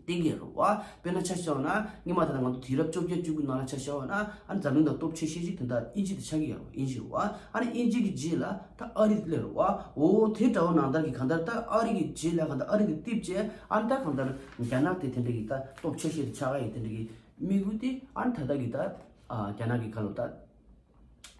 གཏན་འཁེལ་རེད་བ། དཔེར་ན་ཆ་བཞག་ན་སྔོན་མ་ད་ལྟ་ང་ཚོ་དུས་རབས་བཅོ་བརྒྱད་བཅུ་དགུ་ནང་ལ་ཆ་བཞག་པ་ན་ཨ་ནི་འཛམ་གླིང་ནང་སྟོབས་ཆེ་ཤོས་ཤིག་དེ་འདྲ་དབྱིན་ཇི་དེ་ཆགས་ཀྱི་ཡོད་རེད། དབྱིན་ཇི་རེད་བ། ཨ་ནི་དབྱིན་ཇི་གི་རྗེས་ལ་ད་ཨ་རི་སླེབས་རེད་བ། འོ་དེ་འདྲ་བོ་ནང་ལྟར་གྱི་གང་ལྟར་ད་ཨ་རི་གི་རྗེས་ལ་གང་ལྟར་ཨ་རི་དེ་རྟིབ་བཅས་ཨ་ནི་ད་གང་ལྟར་རྒྱ་ནག་དེ་དེ་འདྲ་གི་ད་སྟོབས་ཆེ་ཤོས་དེ་ཆགས་ཀྱི་ཡོད། དེ་འདྲ་གི་དམིགས་ཡུལ་དེ་ཨ་ནི་ད་ལྟ་གི་ད་ཨ་རྒྱ་ནག་གི་ཁ་ལོ་ད།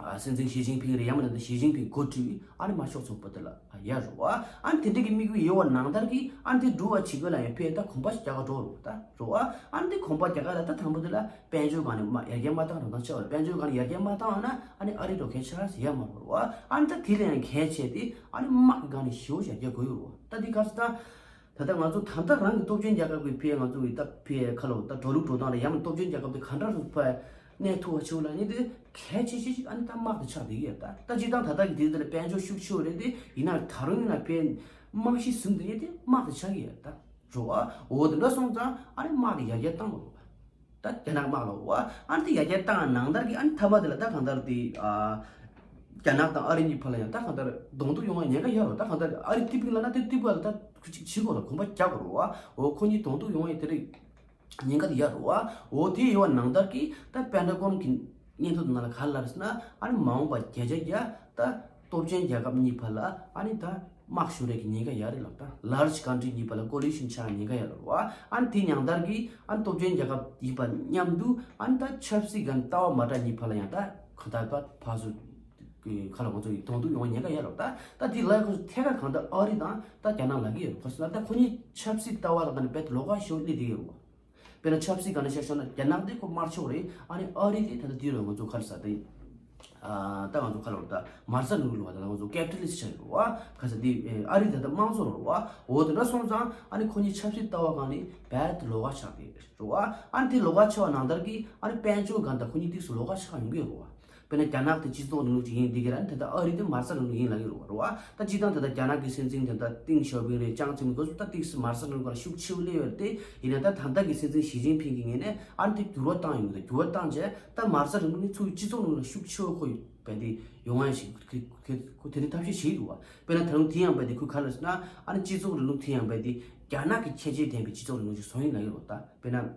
ཨ་སྲིད་འཛིན་ཞི་ཅིན་ཕིང་རེད། ཡང་མིན་ན་ཞི་ཅིན་ཕིང་འགོ་ཁྲིད་ཨ་ནི་དམར་ཤོག་ཚོགས་པ་དེ་ལ་ཡར་རོ་ཨ། ཨ་ནི་དེ་འདྲ་གི་དམིགས་ཡུལ་ཡོད་པ་ནང་ལྟར་གྱི་ཨ་ནི་དེ་འགྲུབ་པ་བྱེད་དགོས་ལ་ཡང་ཕན་ད་གོམ་པ་ཞིག་རྒྱག་ག་འགྲོ་རོ་ད་རོ་ཨ། ཨ་ནི་དེ་གོམ་པ་རྒྱག་ག་ལ་ད་དང་པོ་དེ་ལ་དཔལ་འབྱོར་སྒང་ནས་མ་ཡར་རྒྱས་མ་བཏང་རང་དང་ཆ་བ་དཔལ་འབྱོར་སྒང་ནས་ཡར་རྒྱས་མ་བཏང་བ་ན་ཨ་ནི་ཨ་རི་འགྲོ་གལ་ཆེ་ར་ཟེར་ཡ་མ་རོ་ཨ། ཨ་ནི་ད་དེ་ལ་ཡང་གལ་ཆེ་དེ་ཨ་ནི་དམག་གི་སྒང་ནས་ཞེ་པོ་ཞིག་ཡར་རྒྱས་དགོས་ཡོད་རོ། ད་དེ་ག་ས་ད། ད་ལྟ་ང་ཚོ་ད་ལྟ་རང་གི་སྟོབས་ཆེན་རྒྱལ་ཁབ་ཀྱི་ཕའི་ང་ཚོ་གི་ད་ཕའི་ཁ་ལོ་ད་འགྲོ་ལུགས་འགྲོ་སྟངས་ལ་ཡང་ན་སྟོབས་ཆེན་རྒྱལ་ཁབ་དེ་ག་འདྲ་རུ་ཕར་གནས་ཐུབ་པ་བྱེད་དགོས་ལ་ནི་དེ་གལ་ཆེ་ཤོས་ཤིག་ཨ་ནི་ད་དམག་དེ་ཆགས་བསྡད་ཀྱི་ཡོད། ད་ད་སྤྱིར་བཏང་ད་ལྟ་གི་དུས་འདི་ལ་དཔལ་འབྱོར་ཤུགས་ཆེ་བ་རེད་དེ་ཡིན་ན་ད་རུང་ཡིན་ན་ཕའི་དམག་གཞི་ཟིན་བསྡད་ཡོད་དེ་དམག་དེ་ཆགས་ཀྱི་ཡོད་ད་རོ་ཨ། འོ་དེ་འདྲ་སོང་ཙང་ཨ་ནི་དམག་དེ་ཡར་རྒྱས་བཏང་དགོས་རེད། ད་རྒྱ་ནག་དམག་ལ་འོ་ཨ་ནི་དེ་ཡར་རྒྱས་བཏང་ནང་ལྟར་གྱི་ཨ་ནི་ཐ་མ་དེ་ལ་ད་གང་ལྟར་དེ་ཨ་རྒྱ་ནག་དང་ཨ་རི་གཉིས་བར་ལ་ཡང་ད་གང་ལྟར་གདོང་ཐུག་ཡོང་བའི་ཉེན་ཁ་ཡོད་རེད། ད་གང་ལྟར་ཨ་རི་ཏི་པིག་ལ་ན་དེ་ཏི་པིག་ལ་ད་ཁུ་ཅིག་བྱེད་དགོས་རེད། གོམ་པ་རྒྱག་དགོས་རེད་བ། འོ་ཁོ་གཉིས་གདོང་ཐུག་ཡོང་བའི་དེ་རིགས་ཉེན་ཁ་དེ་ཡོད་རེད་བ། འོ་དེ་ཡོད་པ་ནང་ལྟར་གྱི་ད་པེན་ཊ་གོན་གྱི་སྙན་ཐོ་ནང་ལ་ག་རེ་ལབ་རེད་ཟེར་ན་ཨ་ནི་མ་འོངས་པ་བརྒྱ་ཆ་བརྒྱ་ད་སྟོབས་ཆེན་རྒྱལ་ཁབ་གཉིས་བར་ལ་ཨ་ནི་ད་དམག་ཤོར་ཡས་ཀྱི་ཉེན་ཁ་ཡོད་རེད་ལབ། ད་ལར་ཇི་ཀན་ཊི་རི་གཉིས་བར་ལ་ཀོ་ལི་ཤན་ཆགས་ཉེན་ཁ་ཡོད་རེད་བ། ཨ་ནི་དེ་ཉང་ལྟར་གྱི་ཨ་ནི་སྟོབས་ཆེན་རྒྱལ་ཁབ་ཡིན་པ་མཉམ་དུ་ཨ་ནི་ད་ཆབ་སྲིད་ཀྱི་ལྟ་བ་མ་འདྲ་གཉིས་བར་ལ་ཡང་ད་གང་ལྟར་ད་ཕར་ཚུར་གྱི་ཁ་ལ་ང་ཚོ་ཡི་གདོང་ཐུག་ཡོང་བ་ཉེན་ཁ་ཡོད་རེད་བ། ད་ད་དེ་ལ་ཁོ་ཚོ་ཐད་ཀར་གང་ལྟར་ཨ་རི་དང་ད་རྒྱ་ནག་ལབ་ཀྱི་ཡོད་རེད། ཁོ་ཚོ་ལ་ད་ཁོ་གཉིས་ཆབ་སྲིད་ལྟ་བ་ལ་ད་ནི་རྦད་དེ་ལོགས་ཀ་ཞེ་པོ་སླེབས་བསྡད་ཡོད་རེད་བ། དཔེར་ན་ཆབ་སྲིད་སྒང་ནས་བཤད་ཤོག་ན་རྒྱ་ནག་དེ་ཁོ་དམར་ཕྱོགས་རེད། ཨ་ནི་ཨ་རི་དེ་ད་ལྟ་དུས་རེད་ང་ཚོ་ག་རེ་ཟ་དེ། ཨ་ད་ང་ཚོ་ག་ལ་རེད་ད་མ་རྩ་རིང་ལུགས་ལ་ད་ང་ཚོ་ཀེ་པི་ཊ་ལི་སི་ཊི་ཆགས་ཡོད་རེད་བ། ག་ས་དེ་ཨ་རི་ད་ལྟ་དམངས་གཙོ་རེད་བ། འོ་དེ་འདྲ་སོང་ཙང་ཨ་ནི་ཁོ་གཉིས་ཆབ་སྲིད་ལྟ་བ་སྒང་ནས་རྦད་དེ་ལོགས་ཀ་ཆགས་བསྡད་རེད་བ། ཨ་ནི་དེ་ལོགས་ཀ་ཆགས་པ་ནང་ལྟར་གྱི་ཨ་ནི་དཔལ་འབྱོར་སྒང་ད་ཁོ་གཉིས་དུས་སུ་ལོགས་ཀ་ཆགས་ཡོང་གི་ཡོད་རེད་བ། དཔེར་ན་རྒྱ་ནག་དེ་སྤྱི་ཚོགས་རིང་ལུགས་ཅིག་ཡིན་བསྡད་ཀྱི་རེད། ད་ལྟ་ཨ་རི་དེ་མ་རྩ་རིང་ལུགས་ཡིན་ལབ་ཀྱི་རེད་བ། ད་སྤྱིར་བཏང་ད་ལྟ་རྒྱ་ནག་གི་སྲིད་འཛིན་དེ་ད་ཏིང་ཞའོ་ཕིང་རེད། ཅང་ཙེ་མིན་ཁོ་ཚོ་ད་ཏིག་སི་མ་རྩ་རིང་ལུགས་ལ་ཤུགས་ཆེ་བོ་སླེབས་ཡོད་རེད་དེ། ཡིན་ན་ད་ད་ལྟ་གི་སྲིད་འཛིན་ཞི་ཅིན་ཕིང་གི་ངོས་ནས་ཨ་ནི་དེ་འགྱུར་བ་བཏང་ཡོང་གི་འདུག་འགྱུར་བ་བཏང་རྗེས་ད་མ་རྩ་རིང་ལུགས་ནི་ཚུར་སྤྱི་ཚོགས་རིང་ལུགས་ལ་ཤུགས་ཆེ་བོ་ཁོ་ཡོད་པ་དེ་ཡོང་ཡ་ཞིག་ཁོ་དེ་འདྲའི་ཐབས་ཤེས་བྱེད་ཀྱི་འདུག་བ། དཔེར་ན་ད་རུང་དེ་ཡང་པ་དེ་ཁོས་ག་རེ་ཟེར་ན་ཨ་ནི་སྤྱི་ཚོགས་རིང་ལུགས་དེ་ཡང་པ་དེ་རྒྱ་ནག་གི་ཁྱད་ཆོས་ལྡན་པའི་སྤྱི་ཚོགས་རིང་ལུགས་ཅིག་བཟོ་ཡིན་ལབ་ཀྱི་རེད་བ། ད་དཔེར་ན།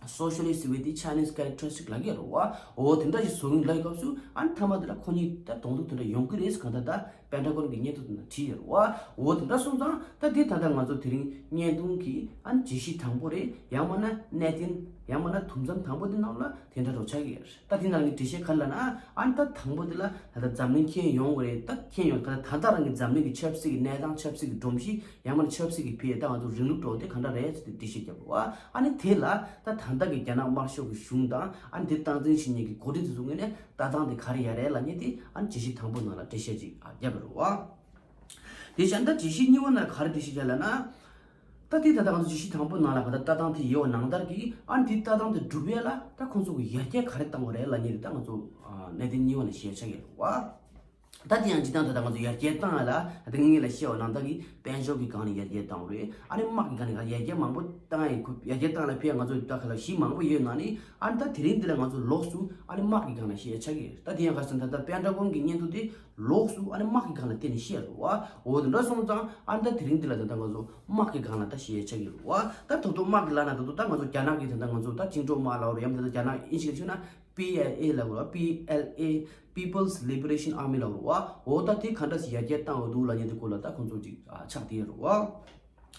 Socialist with the Chinese characteristic ལབ་ཀྱི་རེད་བ། འོ་དེ་འདྲ་ཞིག་བཟོ་གི་ལབ་ཡོད་སྐབས་སུ་ཨ་ནི་མཐའ་མ་དེ་ལ་ཁོ་གཉིས་ད་གདོང་ཐུག་དེ་འདྲ་ཡོང་གི་རེད་ཟེར་གང་ལྟར་ད་པེན་ཊ་གོན་གྱི་སྙན་ཐོ་དེ་ན་བྲིས་ཡོད་རེད་བ། འོ་དེ་འདྲ་སོང་ཙང་ད་དེ་ད་ལྟ་ང་ཚོ་དེ་རིང་བརྙན་ཐུང་གི་ཨ་ནི་བརྗོད་གཞི་དང་པོ་རེད། ཡང་མིན་ན་གནད་དོན་ཡང་མིན་ན་དུམ་མཚམས་དང་པོ་དེ་ནང་ལ་དེ་འདྲ་རོ་ཆགས་ཀྱི་ཡོད་རེད། ད་དེ་ནང་གི་འགྲེལ་བཤད་ག་རེ་ལབ་ན་ཨ་ནི་ད་དང་པོ་དེ་ལ་ད་ལྟ་འཛམ་གླིང་ཁྱོན་ཡོངས་རེད། ད་ཁྱོན་ཡོངས་ད་ད་ལྟ་རང་གི་འཛམ་གླིང་གི་ཆབ་སྲིད་ཀྱི་གནས་སྟངས་ཆབ་སྲིད་ཀྱི་སྒྲོམ་གཞི། ཡང་མིན་ན་ཆབ་སྲིད་ཀྱི་ཕི་ཡ་ད་ང་ཚོ་རིང་ལུགས་འགྲོ་དེ་ག་འདྲ་རེད་ཟེར་ཏེ་འགྲེལ་བཤད་བརྒྱབ་པ་རེད་བ། ཨ་ནི་དེ་ལ་ད་ད་ལྟ་གི་རྒྱ་ནག་དམར་ཤོག་གི་གཞུང་དང་ཨ་ནི་དེ་སྟངས་འཛིན་བྱེད་མཁན་གྱི་འགོ་ཁྲིད་དེ་ཚོ་ངོས་ནས་ལྟ་སྟངས་དེ་ག་རེ་ཡ་རེད་ལབ་མཁན་དེ་ཨ་ནི་བརྗོད་གཞི་དང་པོ་ནང་ལ་འགྲེལ་བཤད་ཅིག་ཨ་བརྒྱབ་པ་རེད་བ། དེ་བཞིན་ད་བརྗོད་གཞི་གཉིས་པ་ནང་ལ་ག་རེ་འགྲེལ་བཤད་བརྒྱབ་ལབ་ན། ད་དེ་ད་ལྟ་ང་ཚོ་བརྗོད་གཞི་དང་པོ་ནང་ལ་ག་ད་ལྟ་སྟངས་དེ་ཡོད་པ་ནང་ལྟར་གྱི་ཨ་ནི་དེ་ལྟ་སྟངས་དེ་སྒྲུབ་ཡ་ལ་ད་ཁོང་ཚོ་གི་ཡར་རྒྱས་ག་རེ་བཏང་དགོས་རེད་ལབ་མཁན་དེ་ད་ང་ཚོ་ཨ་གནད་དོན་གཉིས་པ་ནང་བཤད་ཆགས་ཡོད་རེད་བ། ད་དེ་ཡང་སྤྱིར་བཏང་ད་ལྟ་ང་ཚོ་ཡར་རྒྱས་བཏང་ཡ་ལ་ད་ངས་ལ་བཤད་པ་ནང་ལྟར་གྱི་དཔལ་འབྱོར་གྱི་སྒང་ནས་ཡར་རྒྱས་བཏང་བ་རེད། ཨ་ནི་དམག་གི་སྒང་ནས་ཡར་རྒྱས་མང་པོ་བཏང་ཡ་ཁུ་ཡར་རྒྱས་བཏང་ལ་ཕེ་ང་ཚོ་ད་ག་ལ་གཞི་མང་པོ་ཡོད་ནང་ནས་ཨ་ནི་ད་དེ་རིང་འདི་ལ་ང་ཚོ་ལོགས་སུ་ཨ་ནི་དམག་གི་སྒང་ལ་བཤད་ཆགས་ཀྱི་རེད། ད་དེ་ཡང་ག་ཟེར་ན་ད་ལྟ་པེན་ཊ་གོན་གྱི་སྙན་ཐོ་དེ་ལོགས་སུ་ཨ་ནི་དམག་གི་སྒང་ལ་བརྟེན་ནས་བཤད་རེད་བ། འོ་དེ་འདྲ་སོང་ཙང་ཨ་ནི་ད་དེ་རིང་འདི་ལ་ད་ལྟ་ང་ཚོ་དམག་གི་སྒང་ལ་ད་བཤད་ཆགས་ཀྱི་རེད་བ། ད་ད་དུང་དམག་གི་ལབ་ན་ད་དུང་ད་ང་ཚོ་རྒྱ་ནག་གི་ད་ལྟ་ང་ཚོ་ད་བཅིངས་འགྲོལ་དམག་ལབ་རེད། ཡང་ད་ལྟ་རྒྱ་ནག་ཨིན་ཇི་སྐད་ཤོད་ན། པི་ཨེལ་ཨེ་ལབ་རེད་བ། པི་ཨེལ་ཨེ། People's Liberation Army ལབ་རེད་བ། འོ་ད་དེ་ག་འདྲ་ཞིག་ཡར་རྒྱས་བཏང་ཡོད་འདུག་ལབ་མཁན་དེ་སྐོར་ལ་ད་ཁོང་ཚོ་ཅིག་ཨ་ཕྱག་དེ་རེད་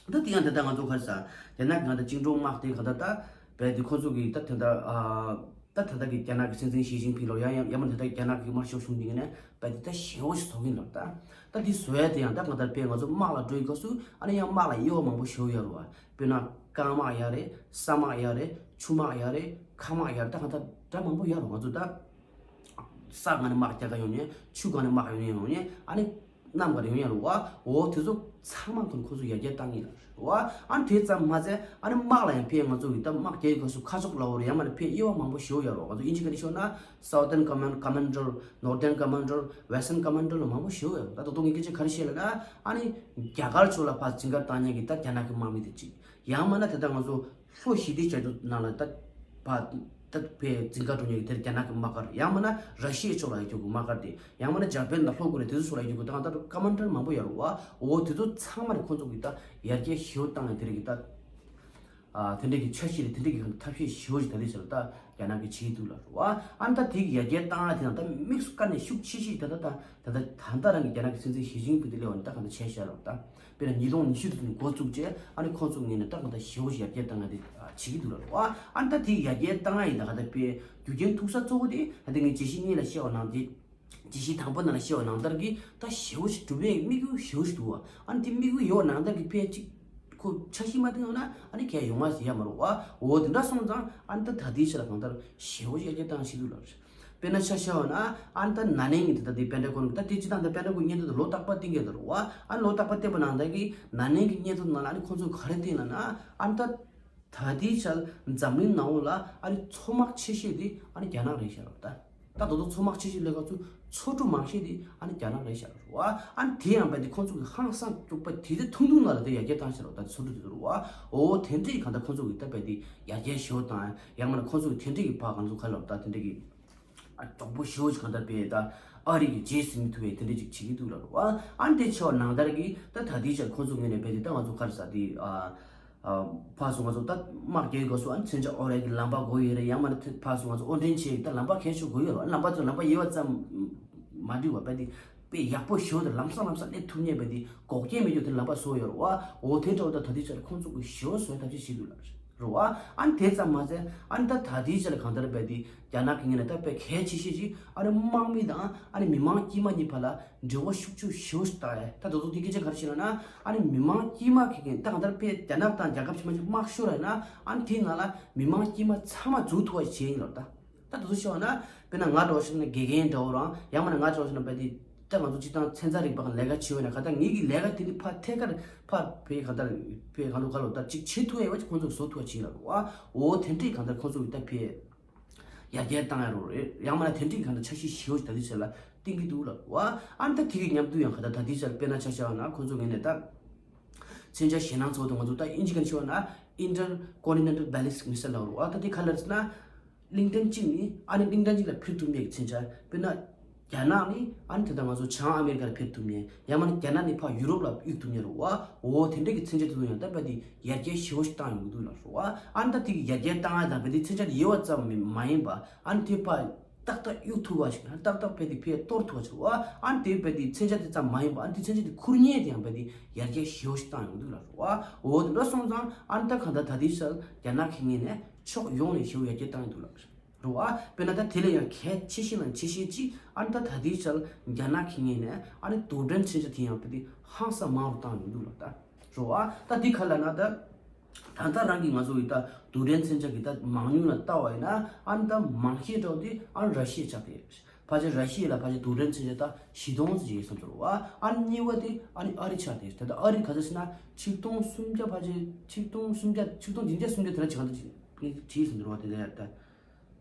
བ། ད་དེ་ཡང་ད་ལྟ་ང་ཚོ་ག་རེ་ཟ། རྒྱ་ནག་གི་ང་ད་བཅིངས་འགྲོལ་དམག་དེ་ག་ད་ད་རྦད་དེ་ཁོང་ཚོ་གི་ད་ད་ད་ཨ་ད་ད་ད་གི་རྒྱ་ནག་གི་སྲིད་འཛིན་ཞི་ཅིན་ཕིང་ལོ་ཡང་ཡང་ཡང་མ་ད་ད་རྒྱ་ནག་གི་དམར་ཤོག་གཞུང་གི་ངོས་ནས་རྦད་དེ་ད་ཞེ་པོ་ཞིག་བཟོ་གི་ཡིན་ལབ། ད་ད་དེ་བཟོ་ཡ་དེ་ཡང་ད་ག་ད་རྦད་ང་ཚོ་དམག་ལ་འགྲོ་ཡི་སྐབས་སུ་ཨ་ནི་ཡང་དམག་ལ་དབྱེ་བ་མང་པོ་ཞིག་ཡོད་རེད་བ། དཔེར་ན་རྐང་དམག་ཡག་རེད། ས་དམག་ཡག་རེད། ཆུ་དམག་ཡག་རེད། མཁའ་དམག་ཡག་རེད། ད་གང་ལྟར་འདྲ་མང་པོ་ཡོད་རེད། ང་ཚོ་ད་ས་སྒང་ནས་དམག་རྒྱག་ག་ཡོང་ནས་ཆུ་སྒང་ནས་དམག་ཡོང་ནས་ཡོང་ནས་ཨ་ནི་ གནམ་ག་རེ་ཡོང་ཡ་རེད་བ། འོ་དེ་ཚོ་ཚང་མ་ཁོ་ཁོ་ཚོ་ཡར་རྒྱས་བཏང་གི་ཡོད་རེད་བ། ཨ་ནི་དེ་ཙམ་མ་ཟད་ཨ་ནི་དམག་ལ་ཡང་ཕེ་ང་ཚོ་གི་ད་དམག་རྒྱག་གི་སྐབས་སུ་ཁ་ཕྱོགས་ལ་འོ་རེད། ཡང་མ་ནི་ཕེ་དབྱེ་བ་མང་པོ་ཞིག་ཡོད་རེད་བ། ང་ཚོ་དབྱིན་ཇི་ག་ནས་ཤོད་ན་Southern Command Commander, Northern Commander, Western Commander ལ་མང་པོ་ཞིག་ཡོད་རེད། ད་ད་དུང་ངས་སྐད་ཆ་ག་རེ་བཤད་ལབ་ན། ཨ་ནི་རྒྱ་གར་ཕྱོགས་ལ་ཕར་འཛིང་ག་བཏང་མཁན་གི་ད་རྒྱ་ནག་གི་དམག་མི་དེ་གཅིག་ཡང་མིན་ན་དེ་ལྟར་ང་ཚོ་ལྷོ་ཞི་བདེ་བྱ་འགུལ་ནང་ལ་ད་ཕར་ད་ཕར་འཛིང་ག་འགྲོ་མཁན་གྱི་དེར་རྒྱ་ནག་གི་དམག་སྒར། ཡང་མིན་ན་ར་ཤི་ཡའི་ཕྱོགས་ལ་ཡོད་རྒྱུ་གི་དམག་སྒར་དེ། ཡང་མིན་ན་འཇར་པན་དང་ལྷོ་ཀོ་རི་ཡ་དེ་ཚོ་ཕྱོགས་ལ་ཡོད་རྒྱུ་གི་ད་ད་ཀ་མན་ཌར་མང་པོ་ཡོད་རེད་བ། འོ་དེ་ཚོ་ཚང་མ་ནི་ཁོང་ཚོ་གི་ད་ཡར་རྒྱས་ཞེ་པོ་བཏང་ཡ་དེ་རིགས་ཀྱི་ད། ཨ་དེ་འདྲས་ཀྱི་འཆར་གཞི་རེད། དེ་འདྲས་ཀྱི་ཐབས་ཤེས་ཞེ་པོ་ཞིག་ད་ལྟའི་ཆར་ལ་ད་རྒྱ་ནག་གིས་བྱེད་ཀྱི་འདུག་ལབ་རེད་བ། ཨ་ནི་ད་དེ་གི་ཡར་རྒྱས་བཏང་ཡ་དེ་ཡང་ད་དམིགས་སུ་བཀར་ནས་ཤུགས་ཆེ་ཤོས་ད་ད་ད་ད་ད་ད་རང་གི་རྒྱ་ནག་གི་སྲིད་འཛིན་ཞི་ཅིན་ཕིང་དེ་སླེབས་པ་ནས་ད་གང་ལྟར་བྱས་བཞག་ལབ། ད་དཔེར་ན་ཉིས་སྟོང་ཉི་ཤུ་དེ་ནས་འགོ་བཙུགས་རྗེས་ཨ་ནི་ཁོང་ཚོ་ངོས་ནས་ད་གང་ལྟར་ཞེ་པོ་ཞིག་ཡར་རྒྱས་བཏང་ཡ་དེ་བྱེད་ཀྱི་འདུག་ལབ་རེད་བ། ཨ་ནི་ད་དེ་གི་ཡར་རྒྱས་བཏང་ཡ་ཡིན་ད་གང་ལྟར་དཔེ་རྒྱུ་རྐྱེན་ཐུག་ས་གཙོ་བོ་དེ་ད་དེ་ངས་བརྗོད་གཞི་གཉིས་ལ་བཤད་པ་ནང་བཞིན། བརྗོད་གཞི་དང་པོ་ནང་ལ་བཤད་པ་ནང་ལྟར་གྱི་ད་ཞེ་པོ་ཞིག་གྲུབ་པའི་དམིགས་ཡུལ་ཞེ་པོ་ཞིག་འདུག་བ། ཨ་ནི་དེ་དམིགས་ཡུལ་ཡོད་ནང་ལྟར་གྱི་ཕལ་ཆེར་ཁོ་འཆར་གཞི་མ་བཏིང་ཡོང་ན་ཨ་ནི་གལ་ཡོང་བ་ཞིག་ཡོད་མ་རེད་བ། འོ་དེ་འདྲ་སོང་ཙང་ཨ་ནི་ད་ད་ལྟའི་ཆ་ལ་གང་ལྟར་ཞེ་པོ་ཞིག་ཡར་རྒྱས་བཏང་ཞིག་འདུག་ལབ་རེད། དཔེར་ན་ཆ་བཞག་པ་ན་ཨ་ནི་ད་ན་ནིང་གི་ད་ལྟ་དེ་པེན་ཊ་གོན་གི་ད་དེ་སྤྱི་བཏང་ད་པེན་ཊ་གོན་སྙན་ཐོ་དེ་ལོ་རྟག་པར་བཏིང་གི་ཡོད་རེད་བ། ཨ་ནི་ལོ་རྟག་པར་བཏིང་པ་ནང་ལྟར་གྱི་ན་ནིང་གི་སྙན་ཐོ་ནང་ལ་ཨ་ནི་ཁོང་ཚོས་ག་རེ་བཏིང་ལབ་ན། ཨ་ནི་ད། ད་ལྟའི་ཆར་འཛམ་གླིང་ནང་ལོགས་ལ་ཨ་ནི་མཚོ་དམག་ཆེ་ཤོས་དེ་ཨ་ནི་རྒྱ་ནག་རེད་ཤག་ལབ་ད། ད་དོ་དོ་མཚོ་དམག་ཆེ་ཤོས་ལས་ཀ་ཚུར་མཚོ་གྲུ་མང་ཤོས་དེ་ཨ་ནི་རྒྱ་ནག་རེད་ཤག་ལབ་བ། ཨ་ནི་དེ་ཡང་བས་དེ་ཁོང་ཚོ་གི་ཧང་སང་དཀྲུག་པ་དེ་དེ་ཐུང་ཐུང་ནང་ལ་དེ་ཡར་རྒྱས་བཏང་ཤག་ལབ་ད། མཚོ་གྲུ་དེ་ཚོ་རེད་བ། འོ་དེ་འདྲའི་གང་ལྟར་ཁོང་ཚོ་གི་ད་བས་དེ་ཡར་རྒྱས་ཞེ་པོ་བཏང་ཡང་མིན་ན་ཁོང་ཚོ་གི་དེ་འདྲའི་གི་ཕར་གང་ཚོ་ག་ལབ་ད་དེ་འདྲའི་གི། ཨ་གྲོགས་པོ་ཞེ་པོ་ཞིག་གང་ལྟར་དཔེ་ད་ཨ་རི་གི་རྗེས་ཟིན་མི་ཐུབ་པའི་དེ་འདྲ་ཅིག་བྱེད་ཀྱི་འདུག་ལབ་རེད་བ། ཨ་ནི་དེ་ཆོ་ནང་ལྟར་གྱི་ད་ད་ལྟའི་ཆར་ཁོང་ཚོ་ངོས་ནས་དཔེ་དེ་ད་ང་ཚོ་ག་རེ་ཟ་དེ་ཨ་ཨ་ཕར་ཚུར་ང་ཚོ་ད་དམག་རྒྱག་གི་སྐབས་སུ་ཨ་ནི་མཚོན་ཆ་དབོར་ཡ་གི་ལམ་པ་དགོས་ཡོད་རེད། ཡང་མིན་ན་ཕར་ཚུར་ང་ཚོ་དབོར་འདྲེན་བྱེད་ཡ་གི་ད་ལམ་པ་གལ་ཆེ་དགོས་ཡོད་རེད་བ། ལམ་པ་ཚོ་ལམ་པ་དབྱེ་བ་ཙམ་མ་འགྲིག་པ་དཔེ་དེ་དཔེ་ཡག་པོ་ཞེ་པོ་དེ་ལམ་སང་ལམ་སང་སླེབས་ཐུབ་མཁན་དཔེ་དེ་འགོག་རྐྱེན་མེད་རྒྱུ་དེ་ལམ་པ་བཟོས་ཡོད་རེད་བ། འོ་དེ་འདྲ་བོ་ད་ད་ལྟའི་ཆར་ཁོང་ཚོ་གི་ཞེ་པོ་བཟོ་ཡ་ཐབས་ཤེས་བྱེད་འདུག་ལབ་རེད། རེད་བ། ཨ་ནི་དེ་ཙམ་མ་ཟད་ཨ་ནི་ད་ད་ལྟའི་ཆར་གང་ལྟར་བས་དེ་རྒྱ་ནག་གི་ངོས་ནས་ད་དཔེ་གལ་ཆེ་ཤོས་ཅིག་ཨ་ནི་དམག་མི་དང་ཨ་ནི་མི་མང་དཀྱུས་མ་གཉིས་བར་ལ་འབྲེལ་བ་ཤུགས་ཆེ་ཤོས་ཤིག་བཏང་ཡ། ད་དོ་དོ་དེ་སྐད་ཆ་ག་རེ་བཤད་ལབ་ན། ཨ་ནི་མི་མང་དཀྱུས་མ་གི་ངོས་ད་གང་ལྟར་དཔེ་རྒྱ་ནག་དང་རྒྱལ་ཁབ་ཕྱི་མ་ཅིག་དམག་ཤོར་ཡ་ན་ཨ་ནི་དེའི་ནང་ལ་མི་མང་དཀྱུས་མ་ཚང་མ་འཛུལ་ཐུབ་པ་ཞིག་བྱས་ཡིན་ལབ་ད། ད་དོ་དོ་བཤད་པ་ན་དཔེར་ན་ང་འདྲ་བོ་ཞིག་ན་དགེ་རྒན་འདྲ་བོ་རང་ཡང་མིན་ན་ང་འདྲ་བོ་ཞིག་ན་དཔེ་དེ། ད་ང་ཚོ་སྤྱིར་བཏང་ཚན་རྩ་རིག་པ་གི་ལས་ཀ་བྱེད་འོས་ན་ག་ད་ངེད་ཀྱི་ལས་ཀ་དེ་ནི་ཕར་ཐད་ཀར་ཕར་བས་ག་ད་བས་ག་ལོ་ག་ལོ་ད་ཅིག་བྱེད་ཐུབ་ཡ་བ་ཅིག་ཁོང་ཚོ་བཟོ་ཐུབ་པ་བྱེད་ལ་རོ་བ། འོ་དེ་འདྲས་ག་ད་ཁོང་ཚོ་གི་ད་བས་ཡར་རྒྱས་བཏང་ཡ་རོ་རེད། ཡང་མ་ན་དེ་འདྲས་ག་ད་འཆར་གཞི་ཞེ་པོ་ཞིག་ད་དེ་ཆ་ལ་བཏིང་གི་འདུག་ལ་རོ་བ། ཨ་ནི་ད་དེ་གི་མཉམ་དུ་ཡང་ག་ད་ད་དེ་ཆ་ལ་དཔེར་ན་ཆ་བཞག་ན་ཁོང་ཚོ་ངེད་ནས་ད་མཚོན་ཆ་ཞེད་སྣང་ཚོགས་དང་ང་ཚོ་ད་ཨིན་ཇི་ག་ནས་ཤོད་ན་Intercontinental Ballistic Missile ལ་རོ་བ། ད་དེ་ག་ལ་རེད་ཟེར་ན། གླིང་ཕྲན་གཅིག་ནི་ཨ་ནི་གླིང་ཕྲན་གཅིག་ལ་འཕུར་ཐུབ་མཁན་གྱི་མཚོན་ཆ། དཔེར་ན། རྒྱ་ནག་ནི་ཨ་ནི་དེ་ལྟར་ང་ཚོ་བྱང་ཨ་མེ་རི་ཀ་ལ་འཕུར་ཐུབ་མཁན། ཡང་མིན་ན་རྒྱ་ནག་ནི་ཕར་ཡུ་རོབ་ལ་གཡུག་ཐུབ་མཁན་རེད་བ། འོ་དེ་འདྲ་གི་མཚོན་ཆ་དེ་ཚོ་ཡང་ད་བས་དེ་ཡར་རྒྱས་ཞེ་པོ་ཞིག་བཏང་ཡོང་གི་འདུག་ལབ་རེད་བ། ཨ་ནི་ད་དེ་གི་ཡར་རྒྱས་བཏང་ཡ་དང་བས་དེ་མཚོན་ཆ་དེ་ཡོད་པ་ཙམ་མ་ཡིན་པ་ཨ་ནི་དེ་ཕར་ཏག་ཏག་གཡུག་ཐུབ་པ་ཞིག་ཏག་ཏག་བས་དེ་ཕར་གཏོར་ཐུབ་པ་ཞིག་རེད་བ། ཨ་ནི་དེ་བས་དེ་མཚོན་ཆ་དེ་ཙམ་མ་ཡིན་པ་ཨ་ནི་དེ་མཚོན་ཆ་དེ་ཁུར་མཁན་དེ་ཡང་བས་དེ་ཡར་རྒྱས་ཞེ་པོ་ཞིག་བཏང་ཡོང་གི་འདུག་ལབ་རེད་བ། འོ་དེ་འདྲ་སོང་ཙང་ཨ་ནི་ད་གང་ལྟར་ད་ལྟའི་ཆར་རྒྱ་ནག་གི་ངོས་ནས་ཕྱོགས་ཡོངས་ནས་ཞེ་པོ་ཡར་རྒྱས་བཏང་ཡོང་གི་འདུག་ལབ་རེད། རེད་བ། དཔེར་ན་ད་དེ་ལས་ཡང་གལ་ཆེ་ཤོས་ནང་ཆེ་ཤོས་གཅིག་ཨ་ནི་ད་ད་ལྟའི་ཆར་རྒྱ་ནག་གི་ངོས་ནས་ཨ་ནི་རྡུལ་ཕྲན་མཚོན་ཆ་དེ་ཡང་བས་དེ་ཧང་སང་མང་རུ་བཏང་ཡོང་གི་འདུག་ལབ་ད། རེད་བ། ད་འདི་ག་ལབ་ན་ད། ད་ལྟ་རང་གི་ང་ཚོ་ཡི་ད་རྡུལ་ཕྲན་མཚོན་ཆ་གི་ད་མང་ཉུང་ལ་ལྟ་བ་ཡིན་ན་ཨ་ནི་ད་མང་ཤོས་འདྲ་བོ་དེ་ཨ་ནི་ར་ཤི་ཡ་ཆགས་ཀྱི་ཡོད། ཕལ་ཆེར་ར་ཤི་ཡ་ལ་ཕལ་ཆེར་རྡུལ་ཕྲན་མཚོན་ཆ་ད་བཞི་སྟོང་ཙམ་ཡོད་བསམ་ཚུལ་རེད་བ། ཨ་ནི་གཉིས་པ་དེ་ཨ་ནི་ཨ་རི་ཆགས་ཀྱི་ཡོད། ད་ལྟ་ཨ་རི་ག་ཚོད་ཟེར་ན་ཆིག་སྟོང་སུམ་བརྒྱ་ཕལ་ཆེར་ཆིག་སྟོང་སུམ་བརྒྱ་ཆིག་སྟོང་བདུན་བརྒྱ་སུམ་བརྒྱ་དེ་འདྲ་ཆགས་འདུག་ཅིག་ངས་བྲིས་ཟིན་འདུག་རེད་བ། དེ་འདྲ་ད།